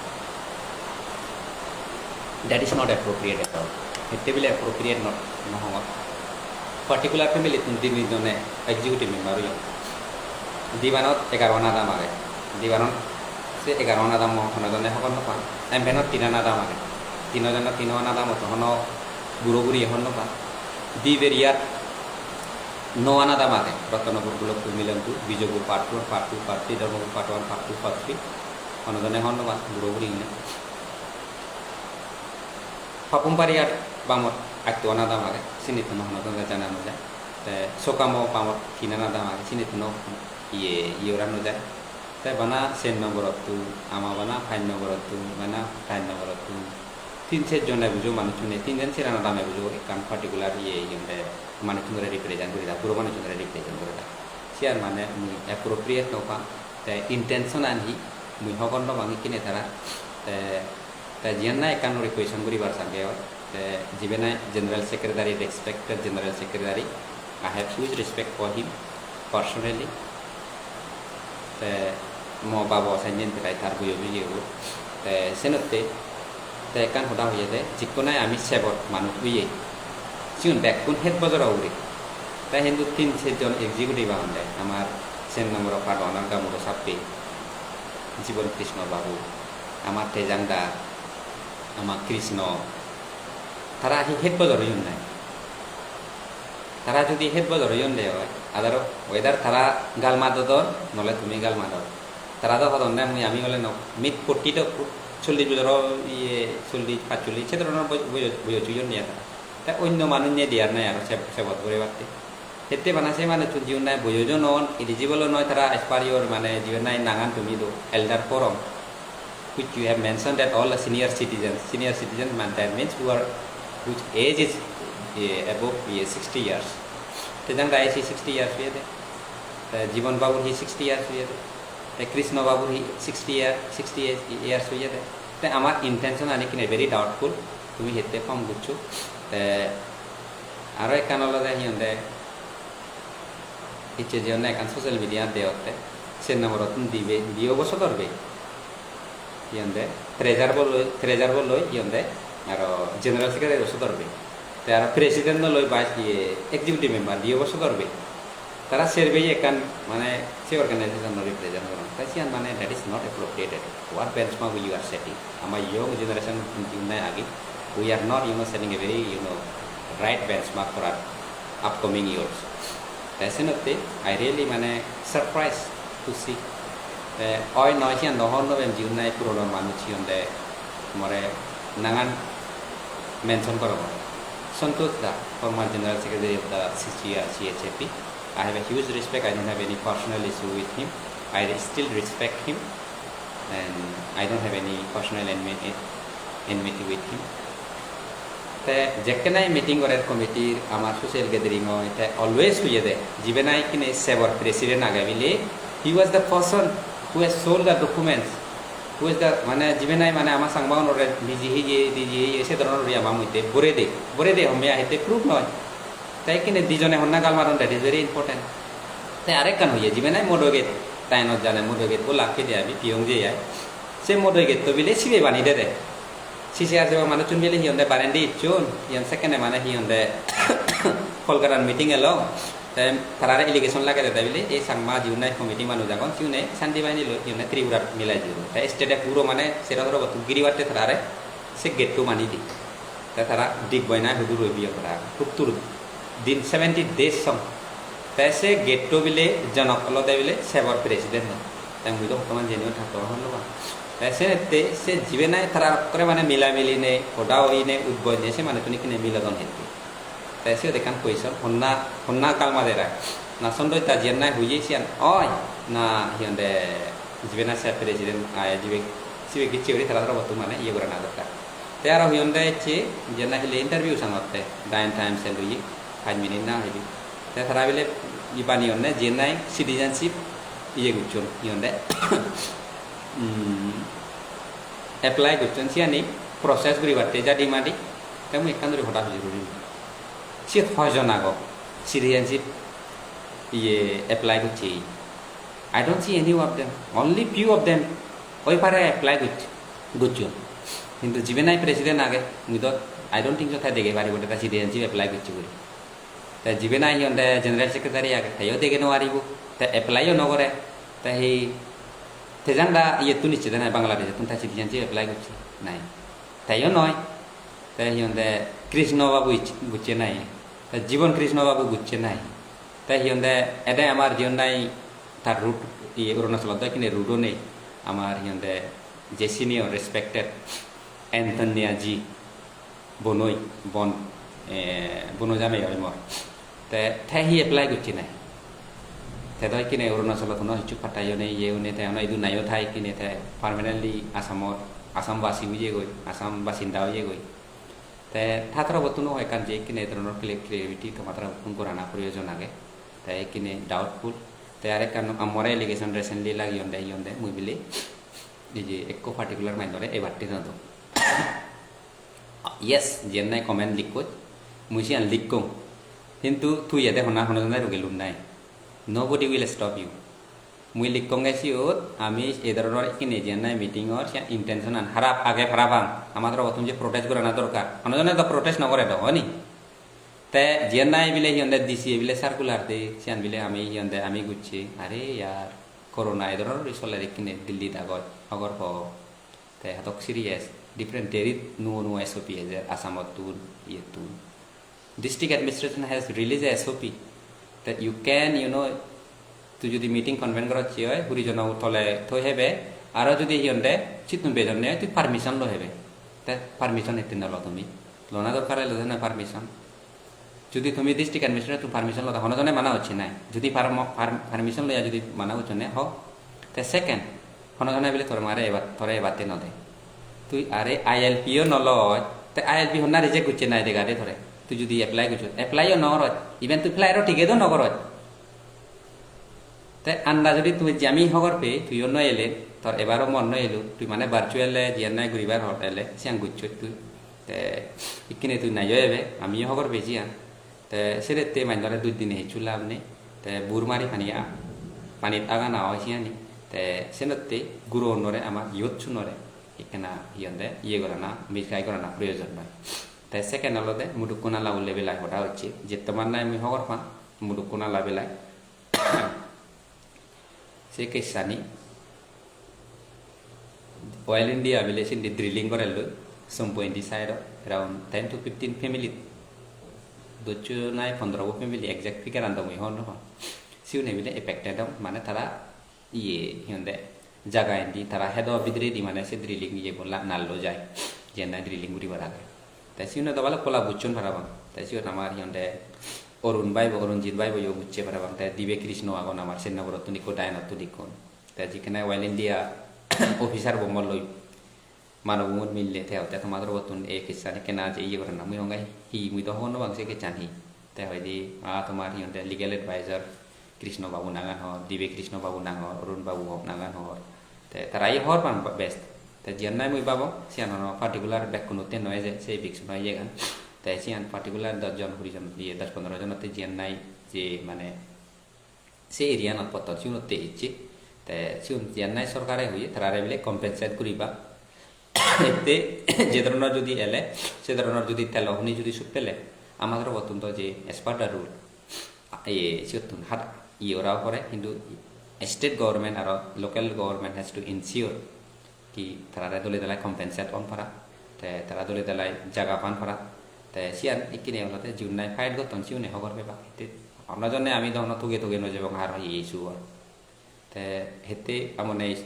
that is not appropriate at all. Hitte bile appropriate not, no hongor. Particular family tun di tin jone executive member oyon. Dibanot egaro an adam age. Dibanot se egaro an adammo hono jone hobor no pan. Embenot tinan adam age. Tino jone tino an adamot hono buro buri hobor no pan. Dib area-t no an adam age. Rottonopur, Golokpur, Milonpur, Bijopur part four, part two, part three, Dharmopur part one, part two, part three. Hono jone hobor no pan, buro buri hine. Papum Pariar bamot atto an adam age, sinittun hono jone jana no jai. Te Sokamo bamot tin an adam age, sinittun iye, iye ora no jai. Te bana ser nomborottun, ama bana pach nomborottun, bana pach nomborottun. Tin ser jon ebujo manuchune, tin jon ser an adam ebujo ekkan particular iye, iye onde manuchunore represent guri da, puro manuchunore represent guri da. Siyan mane mui appropriate no pang. Te intention an hi, mui hobor no pang ikkine tara. Te, te jiyan nahi ekkan guri question guribar sangge oi. Te jibe nahi General Secretary, respected General Secretary, I have huge respect for him personally. Te mo babo sanyen prai tar boyo oye bo. Te senotte te ekkan hoda hoyede, jikko nahi ami sebot manuj oye, sigun bekkun het bojoro ugure. Te hintu tin ser jon executive agonde, amar ser nomboro part one-or gamuro sappe, Jibon Krishna babu, amar Tejang da, amar Krishna, tara hi het bojor oyon nahi? Tara jodi het bojor oyon de oi, adaro whether tara gal madodon, nole tumi gal mador. Tara do hodon de mui ami ole no, mid forty do, chollish bojor o iye, chollish, pachchollish, se dhoronor boy-, boyos, boyos oyon de tara. Te onno manuj nei de ar nei aro se, sebot guribatte. Hitte bana se manuchun jiun nahi boyojo non, eligible o noi tara as per your mane jiun nahi nangan tumi do elder forum, which you have mentioned that all the senior citizens, senior citizens man that means who are, whose age is, eh, above, eh, sixty years. Tejang da age is sixty years oyede. Te Jibon Babur hi sixty years oyede. Te Krishna Babur hi sixty year, sixty years oyede. Te amar intention ani kine very doubtful. Tumi hitte form goccho. Te aro ekkan olode hi honde, icche jiyonne ekkan social media deyotte, sen nomborottun dibe, diyo bo sodor bei. Hi honde, treasurer bo loi, treasurer bo loi, hi honde, aro general secretary bo sodor bei. Te aro president bo loi vice, iye, executive member diyo bo sodor bei. Tara ser bei ekkan, mane, se organization-o represent goron. Te siyan mane, that is not appropriate. What benchmark you are setting? Ama young generation, you know, agi, we are not, you know, setting a very, you know, right benchmark for our upcoming years. Te senotte, I really, mane, surprised to see. Te oi noi siyan do hobor no pem, jigun nahi purono manuj siyon de more nangan mention gorongor. Santosh da, former General Secretary of the C C R, C H A P. I have a huge respect. I don't have any personal issue with him. I still respect him and I don't have any personal enmity, enmity with him. Te jekkene meeting gorer committee-r, amar social gathering oi, te always hoye de, jibe nahi kine sebor president age bile, he was the person who has sold the documents, who is the, mane jibe nahi mane ama Changmaunore niji heye, diji heye, se dhoronor guri ama moddhe bore de, bore de homme ahette proof noi. Te ekkene dijone honna gal maron, that is very important. Te arekkan hoye, jibe nahi Modogate, tainot jane Modogate bo lakke de abi piyong je ai. Se Modogate to bile sibe bani dede. C C R jeba manuchun bile hi honde barendi icchon, iyan sekkene mane hi honde Kolkatan meeting elo. Te tarare allegation lage dede bile ei Changma jiun nahi committee manuj agon, siune Shanti Bahini loi hi honde Tripura milai diyon. Te state-e puro mane sero sero bottu giri batte tarare se gate-to bani di. Te tara Digboi nahi hudu roi biye para, huttur din, seventy days song. Te se gate-to bile jonok olode bile sebor president-o. Te mui do hottoman jeni o thakto hobor no pang. Te senette se jibe nahi tara okkore mane milamili nei, hoda hoi nei, udboi nei, se manuchchun ikkine milodon hitte. Te siyot ekkan question, honna, honna gal mader ai? Na Santosh da jiyan nahi hoye siyan oi, na hi honde jibe nahi se president age, jibe, sibe gicche guri tara tara bottu mane iye gorana dorkar. Te aro hi honde ecche, jiyan nahi hile interview sangotte, Dayan Times-e loye, pach minute na hoide. Te tara bile iye baneyonne, jiyan nahi citizenship iye gocchon, hi honde, mm, apply gocchon, siyani process guribatte jadi madi. Te mui ekkan guri hoda hujur gurim. Siyot hoijon agon citizenship iye apply gocche? I don't see any of them. Only few of them oi pare apply gocche, gocchon. Hintu jibe nahi president age, mui do I don't think so te dege paribo de te citizenship apply gocche guri. Te jibe nahi hi honde general secretary age, teyo dege no paribo, te apply-o no gore. Te hi, te jangda iyettun icche de nahi, Bangladesh-ottun te citizenship apply gocche nahi? Teyo noi. Te hi honde Krishna Babu icche, gocche nahi? Te Jibon Krishna Babu gocche nahi? Te hi honde ede amar jiyan nahi tar root, iye, Arunachalot do ekkene root-o nei. Amar hi honde je senior respected Anthony Aji, bonoi, bon, eh, bono jamei oi mor. Te, te hi apply gocche nahi? Te do ikkine Arunachalot hono hissu patta yo nei, iye yo nei, te hono idu nayo thai ikkine, te permanently Assamot, Assam basi oye goi, Assam basinda oye goi. Te ta torobottun o hoi ekkan je ikkine ei dhoronor cre-, creativity toma torobottun gorana proyojon age. Te ikkine doubtful. Te arekkan amore allegation recently lagiyon de, iyon de, mui bile ei je ekko particular manuj ore ebatte no do. Yes, jiyen nahi comment likkoj, mui siyan likkong. Hintu tui ede honna, hono jone rugelun nai. Nobody will stop you. Mui likkonge siyot, ami ei dhoronor ikkine jiyen nahi meeting or, siyan intention an harap age parapang. Ama torobottun je protest gorana dorkar. Hono jone do protest no gore do, honi? Te jiyen nahi bile hi honde D C e bile circular de, siyan bile ami hi honde ami gocche. Are yar, corona ei dhoronor soler ikkine Delhi dagoj, hogor po. Te hadok serious, different, there is nuo nuo S O P ejer Assamottun, iyettun. District administration has released a S O P that you can, you know, tui jodi meeting convene gorocche oi, huri jono tole thoi hebe, aro jodi hi honde, sittun bejonne oi, tui permission loi hebe. Te permission hitte no lo tumi? Lona dorkar elo de na permission. Jodi tumi district administrator tun permission loda, hono jone mana hocche nai. Jodi par-, par-, permission loya jodi mana hocche ne ho, te second, hono jone bile tore mare ebat, tore ebatte no de. Tui are I L P o no loj, te I L P honna reject gocche nai dega de tore. Tui jodi apply gocchos, apply o no goroj, even tui flight o ticket o no goroj. Te anda jodi tui je ami hogor pei, tuiyo no ele, tor ebaro mon no elo, tui mane virtual e jiyan nai guribar hot ele, siyan gocchos tui. Te ikkine tui naiyo ebe, amiyo hogor pei jiyan. Te senotte mannore duj dine hissu lab nei. Te bur mari pani a-, panit agana oi siyani. Te senotte gurogunore, ama youth sunore ekkena hi honde, iye gorana, misguide gorana proyojon noi. Te second olode mudukkun ala ulle belai hoda hocche. Jettoman nai mui hogor pang, mudukkun ala belai. Se case-ani Oil India bile sindi drilling gorelloi, Sompo indi side-ot around ten to fifteen family, doccho nai pondro bo family, exact figure-an do mui hobor no pang. Siune bile affected on, mane tara iye, hi honde, jaga indi tara hedo bidiredi mane se drilling iye bo la-, nallo jai, jiyen nahi drilling guribar age. Te siyun do balukko lab gocchon parapang. Te siyot amar hi honde Arun bhai bo, Arunjit bhai bo yo gocche parapang. Te dibe Krishna agon amar Sennagorottun ikko, Dayanottun ikkon. Te jikkene Oil India officer bo molloi, mano bumot mille te hotte, "Toma torobottun ei case-an ekkena je iye gorana." Mui honge hi, mui do hobor no pang se case-an hi. Te hoide, "Ah, tomar hi honde legal advisor Krishna Babu nangan hor, Dibe Krishna Babu nang hor, Arun Babu nangan hor." Te tara iye hobor pan best. Te jiyan nahi mui babong, siyan hono particular bekkunotte noi je, se biksuno iyegan. Te siyan particular dos jon, kuri jon, iye, dos pondro jonotte jiyan nahi je mane se area-anot potton, siunotte ecche. Te siun jiyan nahi sorkare hoye, tarare bile compensate guriba. Ette je dhoronor jodi ele, se dhoronor jodi telo huni jodi sut pele, ama torobottun do je as per the rule, iye, siyottun hat iye ora pore, hintu state government aro local government has to ensure ki tarare dole dalai compensate on para, te tara dole dalai jaga pan para. Te siyan ikkine olode jiun nahi fight gotton, siune hobor pebak. Hitte hono jonne ami do hono tuge tuge no jebong, ar hi issue or. Te hette amone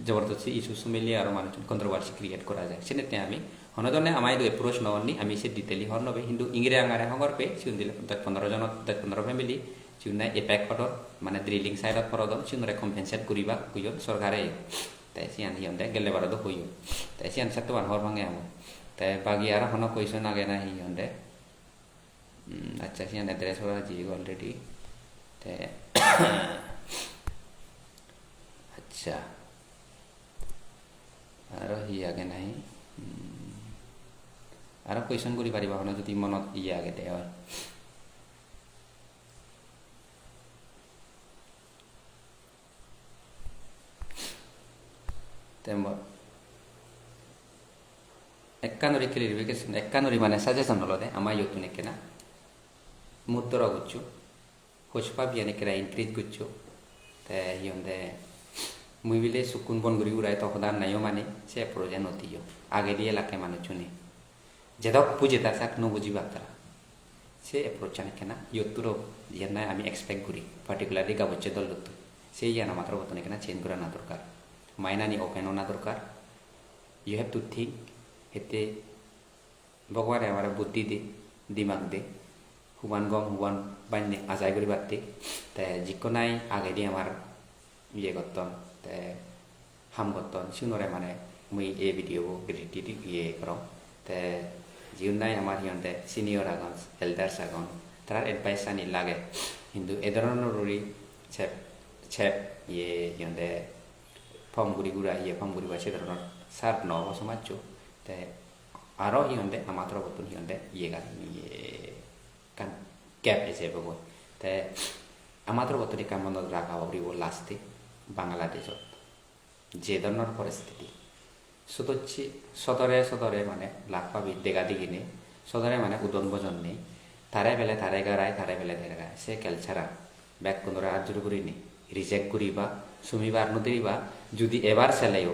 jabardasti issue sumile aro manuchun controversy create gora jai. Senette ami hono jonne ama idu approach no onni, ami se detail-i hobor no pei, hintu ingire angare hobor pei, siun dile dos pondro jonot, dos pondro family, siun nahi effect odon, mane drilling site-ot porodon, siunore compensate guribak hoyon sorkare. Te siyan hi honde gelle baro do hoyon. Te siyan settoman hobor pange ami. Te bagi aro hono question age nahi hi honde? Hmm, accha, siyan address gora jiyegoi already. Te, accha. Aro hi age nahi? Hmm, aro question guri pariba hono jodi monot iye agede oi. Te mo-, ekkan guri clarification, ekkan guri mane suggestion olode ama iyottun ekkena. Muddoro goccho, hochpap iyan ekkena increase goccho. Te hi honde, mui bile sukkun bon guri urai to hoda nayo mane se approach-an no diyo. Agedi elakke manuchchune. Jedok bujeda sak no bujibak tara. Se approach-an ekkena iyotturo jiyan nahi ami expect guri, particularly gabucche dollottun. Se iyan ama torobottun ekkena change gorana dorkar. Mind-ani open ona dorkar. You have to think, hitte Bhogobane amare buddhi de, dimak de, huban gom, huban banne ajai guribatte. Te jikko nahi agedi amar iye gotton, te ham gotton, sigunore mane mui ei video bo create di iye gorong. Te jigun nahi amar hi honde senior agon, elders agon, tarar advice ani lage. Hintu ei dhoronor guri sep, sep iye hi honde form guri gura, iye form guri gura se dhoronor sar no obo somajcho. Te aro hi honde ama torobottun hi honde iyegan, iye ekkan gap ejebogoi. Te ama torobottun ekkan monot raga puribo last-e Bangladeshot je dhoronor poristiti. Sodocche sodore sodore mane lak pabi dega digi nei, sodore mane udon bojon nei, tare pele tare garai, tare pele tare garai. Se culture-an bekkunore ajjur gurinei reject guriba, sumibar no diriba, judi ebar seleyo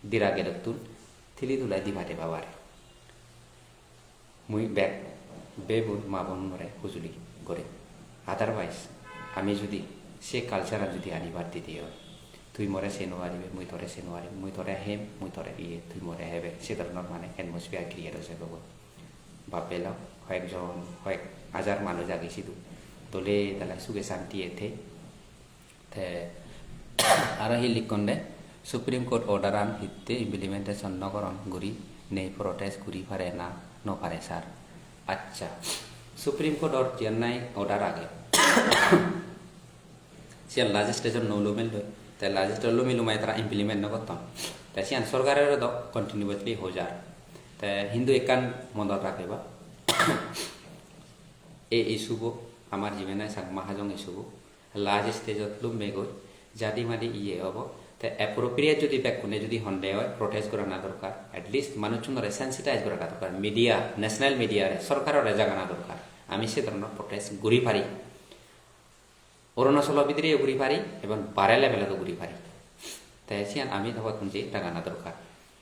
dira gedottun thili tulai diba de babare. Mui bek bebun ma bonunore hujuli gorim. Otherwise, ami judi se culture-an judi anibar dide oi, "Tui more sei no paribe, mui tore sei no parim, mui tore hem, mui tore iye, tui more hebe," se dhoronor mane atmosphere create oi jebogoi. Bap bhei lok, hoyek jon, hoyek hajar manuj age sidu. Dole dale suge santiye thei. Te aro hi likkonde, Supreme Court order-an hitte implementation no goron guri nei protest guri pare na no pare sir? Accha, Supreme Court-or jiyan nahi order age, siyan legislature no lumelloi, te legislature lumei lumai tara implement no gotton. Te siyan sorkarero do continuously hojar. Te hintu ekkan monot rageba, ei issue bo, amar jibe nahi Changma Hajong issue bo, last stage-ot lummegoi, jadi madi iye obo. Te appropriate judi bekkune judi honde oi, protest gorana dorkar, at least manuchunore sensitize gorana dorkar, media, national media-re, sorkarore jagana dorkar, ami se dhoronor protest guri pari. Arunachalo bidireyo guri pari, ebong bare level-ot-o guri pari. Te siyan ami torobottun je jagana dorkar.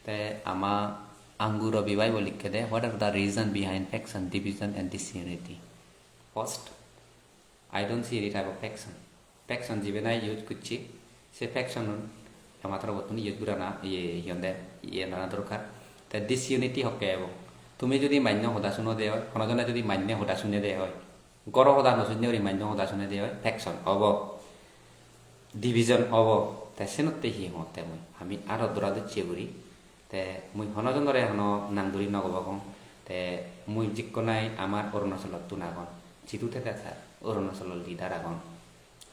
Te ama Angu Robi bhai bo likkede, "What are the reason behind faction, division and disunity?" First, I don't see any type of faction. Faction jibe nahi use gocche, se faction-un ama torobottun use gorana, iye, hi honde, iye lana dorkar. Te disunity hokke ebong. Tumi judi manno hoda sunode oi, hono jone judi manne hoda sunede oi, goro hoda no sunne guri manno hoda sunede oi, faction obo, division obo. Te senotte hi hongotte mui, ami aro dora docche guri. Te mui hono jonore hono nang duri no gobogong. Te mui jikko nahi amar Arunachalottun agon, jidu thede sir Arunachalo leader agon.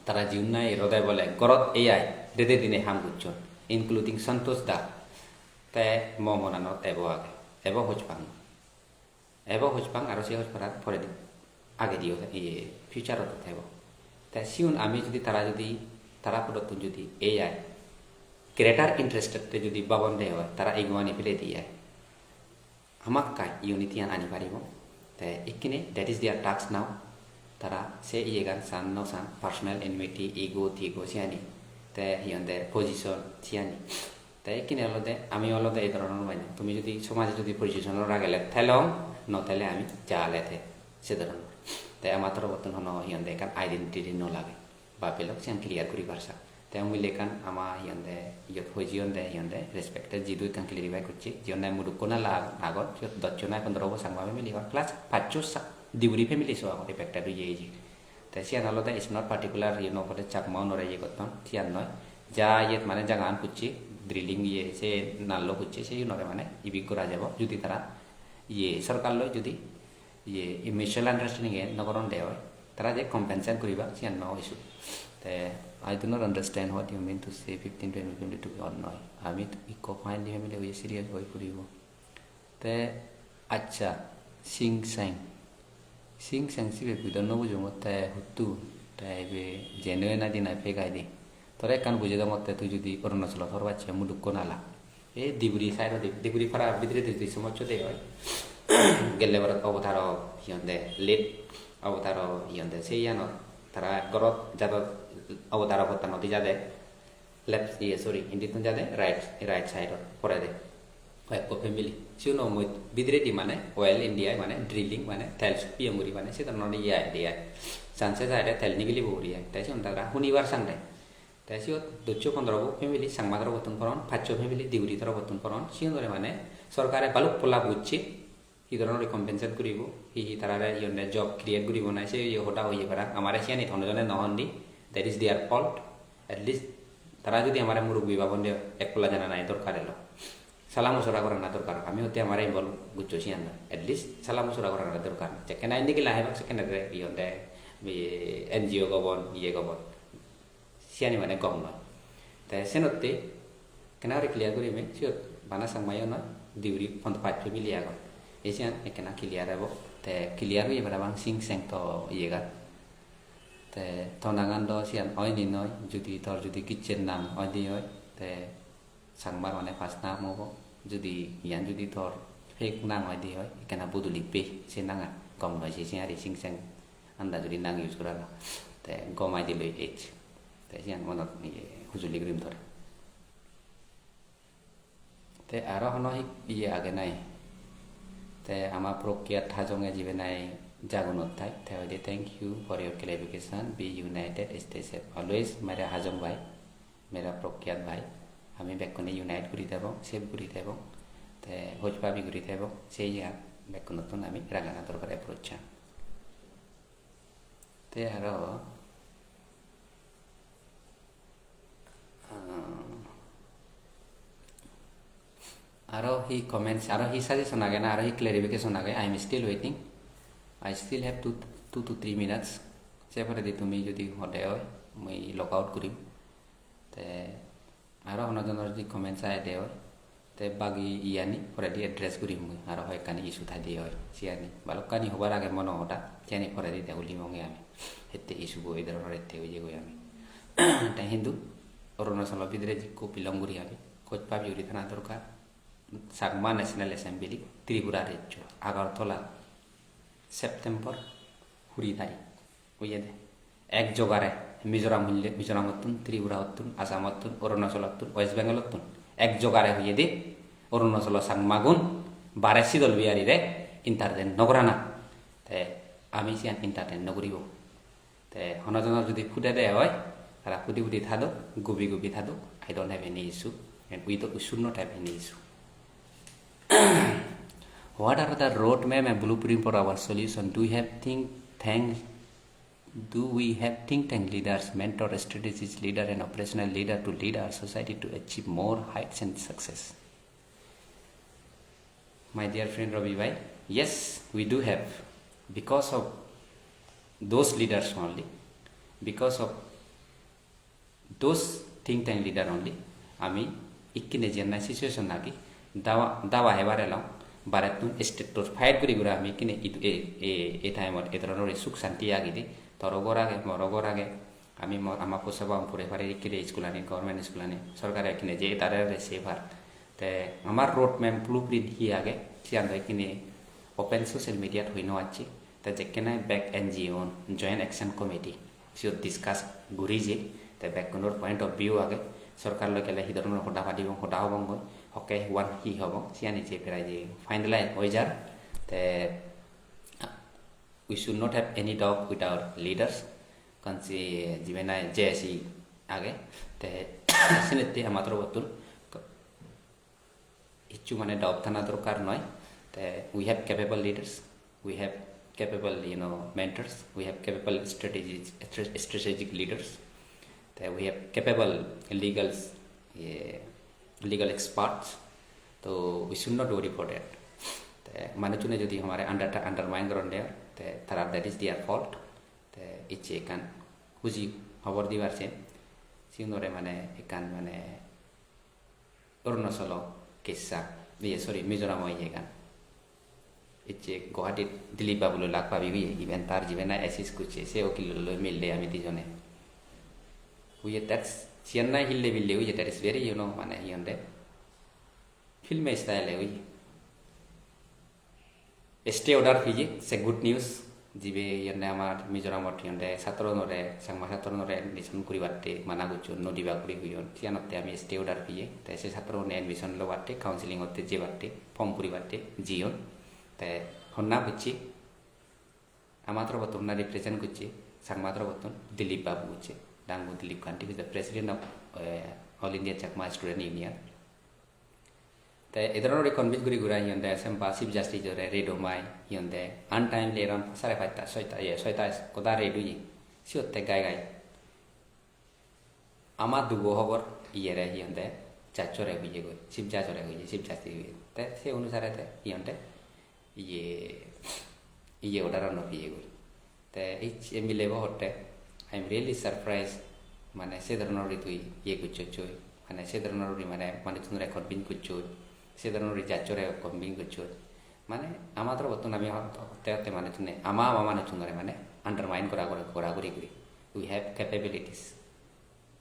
Tara jiun nahi rode bole gorot A I rede dine ham gocchon, including Santosh da. Te mo monanot ebo age, ebo hoj pang. Ebo hoj pang, aro se hoj parar poredi agediyo, iye, future-ot thebo. Te siun ami jodi tara jodi, tara podottun jodi A I greater interest-e jodi babon de oi, tara eguani pele di ai. Hamakkai unity-an ani paribo. Te ikkine, that is their task now. Tara se iyegan san no san, personal enmity, ego, tigo siyani. Te hi honde position siyani. Te ikkine olode, ami olode ei dhoronor manye. Tumi jodi somaje jodi position-ot ragele thelong, no thele ami jale the, se dhoronor. Te ama torobottun hono hi honde ekkan identity no lage. Bap-bei lok siyan clear guribar sa. Te umile ekkan ama hi honde, iyot hoi jiyonde hi honde, respected jidu ekkan clarify gocche. Jiyonde mudukko nala agon, siyot dosso na pondro bo Changma family agon, plus paccho sa-, Deuri family so agon, affected oye oye. Te siyan olode is not particular, iye no pode Chakma unore iye gotton, siyan noi. Ja iyet mane jagagan pucche, drilling iye, se nallo pucche, se unore mane evict gora jabo, judi tara iye sorkar loi judi iye mutual understanding e no goron de oi, tara je compensate guriba, siyan no issue. Te I do not understand what you mean to say fifteen twenty twenty-two or noi. Ami ikko family, family oye serious oi puribo. Te accha, Sing Seng. Sing Seng sibe bidon no bujongor te huttu, te ibe genuine na dinai fake I D. Tore ekkan bujei dongotte tui judi Arunachal-ot hor bacche mudukko nala. Ei Diburi side-odi, Diburi para bidiredi judi somocche de oi. Gelle barot Obataro hi honde, late Obataro hi honde, se iyanot tara gorot jadot Obataro pottanot di jade. Left, iye, sorry, indittun jade right, right side-ot porede. Hoyekko family. Sigun mui bidiredi mane Oil India mane drilling mane tel piyong guri mane se dhoronor iye ai de ai. Chance side-e tel nigilibo guri ai. Te sigun tara hunibar sande. Te siyot dosso pondro bo family Changma torobottun poron, paccho family Diburi torobottun poron. Sigunore mane sorkare balukko lab gocche. Hi dhoronor compensate guribo, hi hi tarare hi honde job create guribo nahi, se ye hoda oye parang. Amare siyani hono jone no hondi, that is their fault. At least tara jodi amare murubbi babon de, ek polla janana dorkar elo. Sala moshora gorana dorkar. Ami hotte amare involve goccho siyan noi. At least sala moshora gorana dorkar. Jekkene indi gila hebak sekkene re hi honde, iye, N G O gobon, iye gobon. Siyani mane gom noi. Te senotte ekkena guri clear guri me, siyot bana Changmayo noi, Diburi pon-, pach family agon. Ei siyan ekkena clear ebo. Te clear oye parapang Sing Seng to iyegan. Te to nangan do siyan oini noi, judi tor judi gicchen nang oide oi, te Changmar mane first name obo. Judi iyan judi tor fake nang oide oi, ekkena bodolik pe se nangan. Gom noi se siyani Sing Seng anda judi nang use gorana. Te gom I D loi ej. Te siyan monot iye hujuli gurim tore. Te aro hono hi-, iye age nai? Te ama Prokyat Hajonge jibe nai Jagunot thai. Te hoide, "Thank you for your clarification. Be united, stay safe always." Mere Hajong bhai, mere Prokyat bhai. Ami bekkune unite guri thebo, safe guri thebo. Te hojpabi guri thebo. Se iyan bekkunottun ami ragana dorkar approach-an. Te aro, ah, aro hi comments, aro hi suggestion age na, aro hi clarification age? I am still waiting. I still have two, two to three minutes. Se poredi tumi jodi hode oi, mui log out gurim. Te aro hono jonor jodi comments agede oi, te bagi iyani poredi address gurim mui, aro hoyekkani issue thaide oi, siyani balokkani hobar age mono hoda, siyani poredi te hulimonge ami, hitte issue bo ei dhoronor hitte oye goi ami. Te hintu Arunachalo bidire jikko belong guri ami, hoj pabi guri thana dorkar. Chakma National Assembly, Tripura rejjo, Agartala, September kuri tarik. Oyede. Ek jogare Mizoram hulle, Mizoramottun, Tripuraottun, Assamottun, Arunachalottun, West Bengalottun. Ek jogare hoyede Arunachalo Changmagun bare sidol biyarire entertain no gorana. Te ami siyan entertain no guribo. Te hono jonor jodi pudede oi, tara pudi pudi thadok, gubi gubi thadok. I don't have any issue, and we do, we should not have any issue. What are the roadmap and blueprint for our solution? Do you have think, thank Do we have think tank leaders, mentor, strategist leader, and operational leader to lead our society to achieve more heights and success? My dear friend Ravi bhai, yes, we do have. Because of those leaders only, because of those think tank leader only, ami ikkine jennai situation agi dawa, dawa hebar elong, barettun state-or fight guri guri ami ikkine idu-, e, e, e time-ot e dhoronor suk santi agide, toro ghor age, moro ghor age, ami mo-, ama posa bam pure pari ikkine school-ani, government school-ani, sorkare ikkine je edare re se par. Te amar road map blueprint hi age, siyan do ikkine open social media-t hoi no acche. Te jekkene bek N G O-un, Joint Action Committee, siyot discuss guri je, te bekkunor point of view age, sorkar loi gele hi dhoronor hoda padibong, hoda hobong goi, hokke wan hi hobong, siyani je prai je finalize oi jar. Te we should not have any doubt with our leaders, karon se jibe nahi J S E age, te senette ama torobottun hissu mane doubt thana dorkar noi. Te we have capable leaders, we have capable, you know, mentors, we have capable strategic, stra-, strategic leaders, te we have capable legals, eh, legal experts. So we should not worry for that. Te manuchune jodi hamare under-, undermine goron de, te tara, that is their fault. Te icche ekkan huji hobor dibar sen, sigunore mane ekkan mane Arunachalo kissa, iye, sorry, Mizoramo iyegan. Icche Guwahatit Dilip Babu loi lak pabi oye, iben tar jibe nahi assist gocche, se ukil loi mille ami dijone. Oye, that's, siyan nahi hille bille oye, that is very, you know, mane, hi honde, film style oye. Stay order peye, se good news. Jibe hi honde amar Mizoramot hi honde satronore, Changma satronore admission guribatte mana gocchon, no diba guri hoyon. Siyanotte ami stay order peye. Te se satrone admission lobatte, counseling otte jebatte, form puribatte jeyon. Te honna gocche, ama torobottun honna represent gocche, Changma torobottun Dilip Babu gocche. Dangu Dilip Kanti, who is the president of, eh, All India Chakma Student Union. Te e dhoronor convince guri guri hi honde, semba Chief Justice ore raid o mai hi honde, untimely around sare pasta, soita, ye, soita goda raid oye. Siyot te gai gai ama dugo hobor iyere hi honde, judge ore hoye goi, Chief Judge ore hoye, Chief Justice hoye. Te se onusare te hi honde, iye, iye order ano peye goi. Te ei, ei milebo hotte, "I am really surprised, mane se dhoronor tui iye gocchochoi, mane se dhoronor mane manuchunore convince gocchoi, se dhoronor judge-ore convince gocchoi." Mane ama torobottun ami hotte hotte manuchune, ama ama manuchunore mane undermine gora gora, gora guri guri. We have capabilities.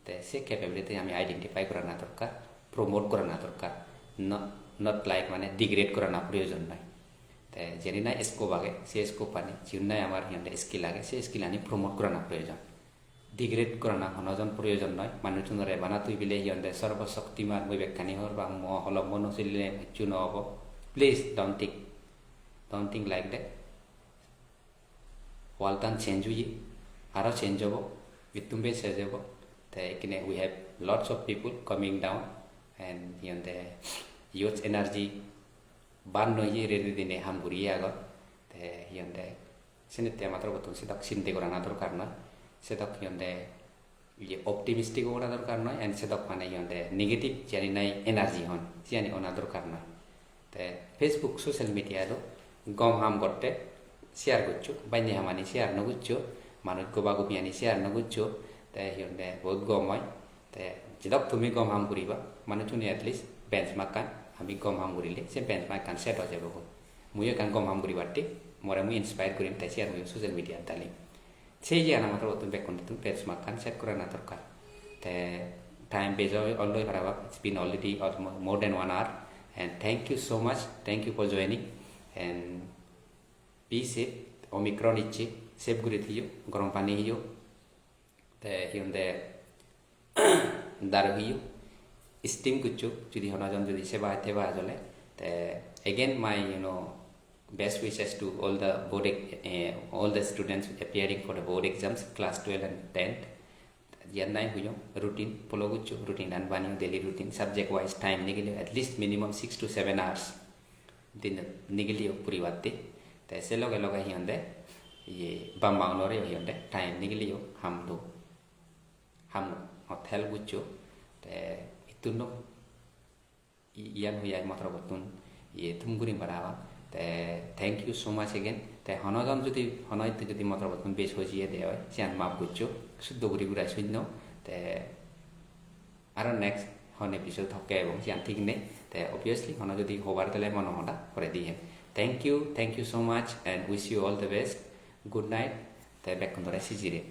Te se capability ami identify gorana dorkar, promote gorana dorkar, no-, not like mane degrade gorana proyojon noi. Te jeni nahi scope age, se scope ani, jiun nahi amar hi honde skill age, se skill ani promote gorana proyojon. Degrade gorana hono jon proyojon noi. Manuchunore bana tui bile hi honde sorbo shoktiman, mui bekkani hor pang, mo holombo no silile hissu no obo. Please don't think, don't think like that. World-an change oye, aro change obo, ittum bej change obo. Te ekkene we have lots of people coming down and hi honde youth energy burn oye, redi dinei ham guriye agon. Te hi honde senette ama torobottun sedok sinde gorana dorkar noi. Sedok hi honde iye optimistic o gora dorkar noi, and sedok mane hi honde negative jiyani nahi energy hon, siyani ona dorkar noi. Te Facebook, social media-ro gom ham gotte share goccho, banne hamani share no goccho, manuj goba gobiyani share no goccho, te hi honde bahut gom oi. Te jedok tumi gom ham guriba, manuchune at least benchmark-kan, ami gom ham gurile se benchmark-kan set oi jebo goi. Muiyo ekkan gom ham guribatte, more mui inspire gurim, te share muiyo social media-t dalim. Se iyan ama torobottun bekkunottun benchmark-kan set gorana dorkar. Te time bej oi, oi parapang, it's been already almo-, more than one hour. And thank you so much. Thank you for joining. And be safe. Omicron icche, safe guri thiyo, gorom pani hiyo. Te hi honde daru hiyo, steam goccho, jodi hono jon jodi seba teba ejole. Te again my, you know, best wishes to all the board ex-, eh, all the students appearing for the board exams, class twelve and tenth. Jiyan nahi hoyong, routine follow goccho, routine an baneyo, daily routine, subject wise time nigiliyo, at least minimum six to seven hours din nigiliyo puribatte. Te se loge loge hi honde, iye bamba unore hoyonde time nigiliyo, ham do, ham hot help goccho. Te ittun do i- iyan hoyai motorobottun iye thum gurim parapang. Te thank you so much again. Te hono jon jodi hono itte jodi motorobottun bej hojiye de oi, siyan maf goccho, suddo guri gurai sujno. Te aro next hon episode hokke ebong siyan thik nei. Te obviously hono jodi hobar thele mono hoda hore diyen. Thank you, thank you so much and wish you all the best. Good night. Te bekkunore sijire.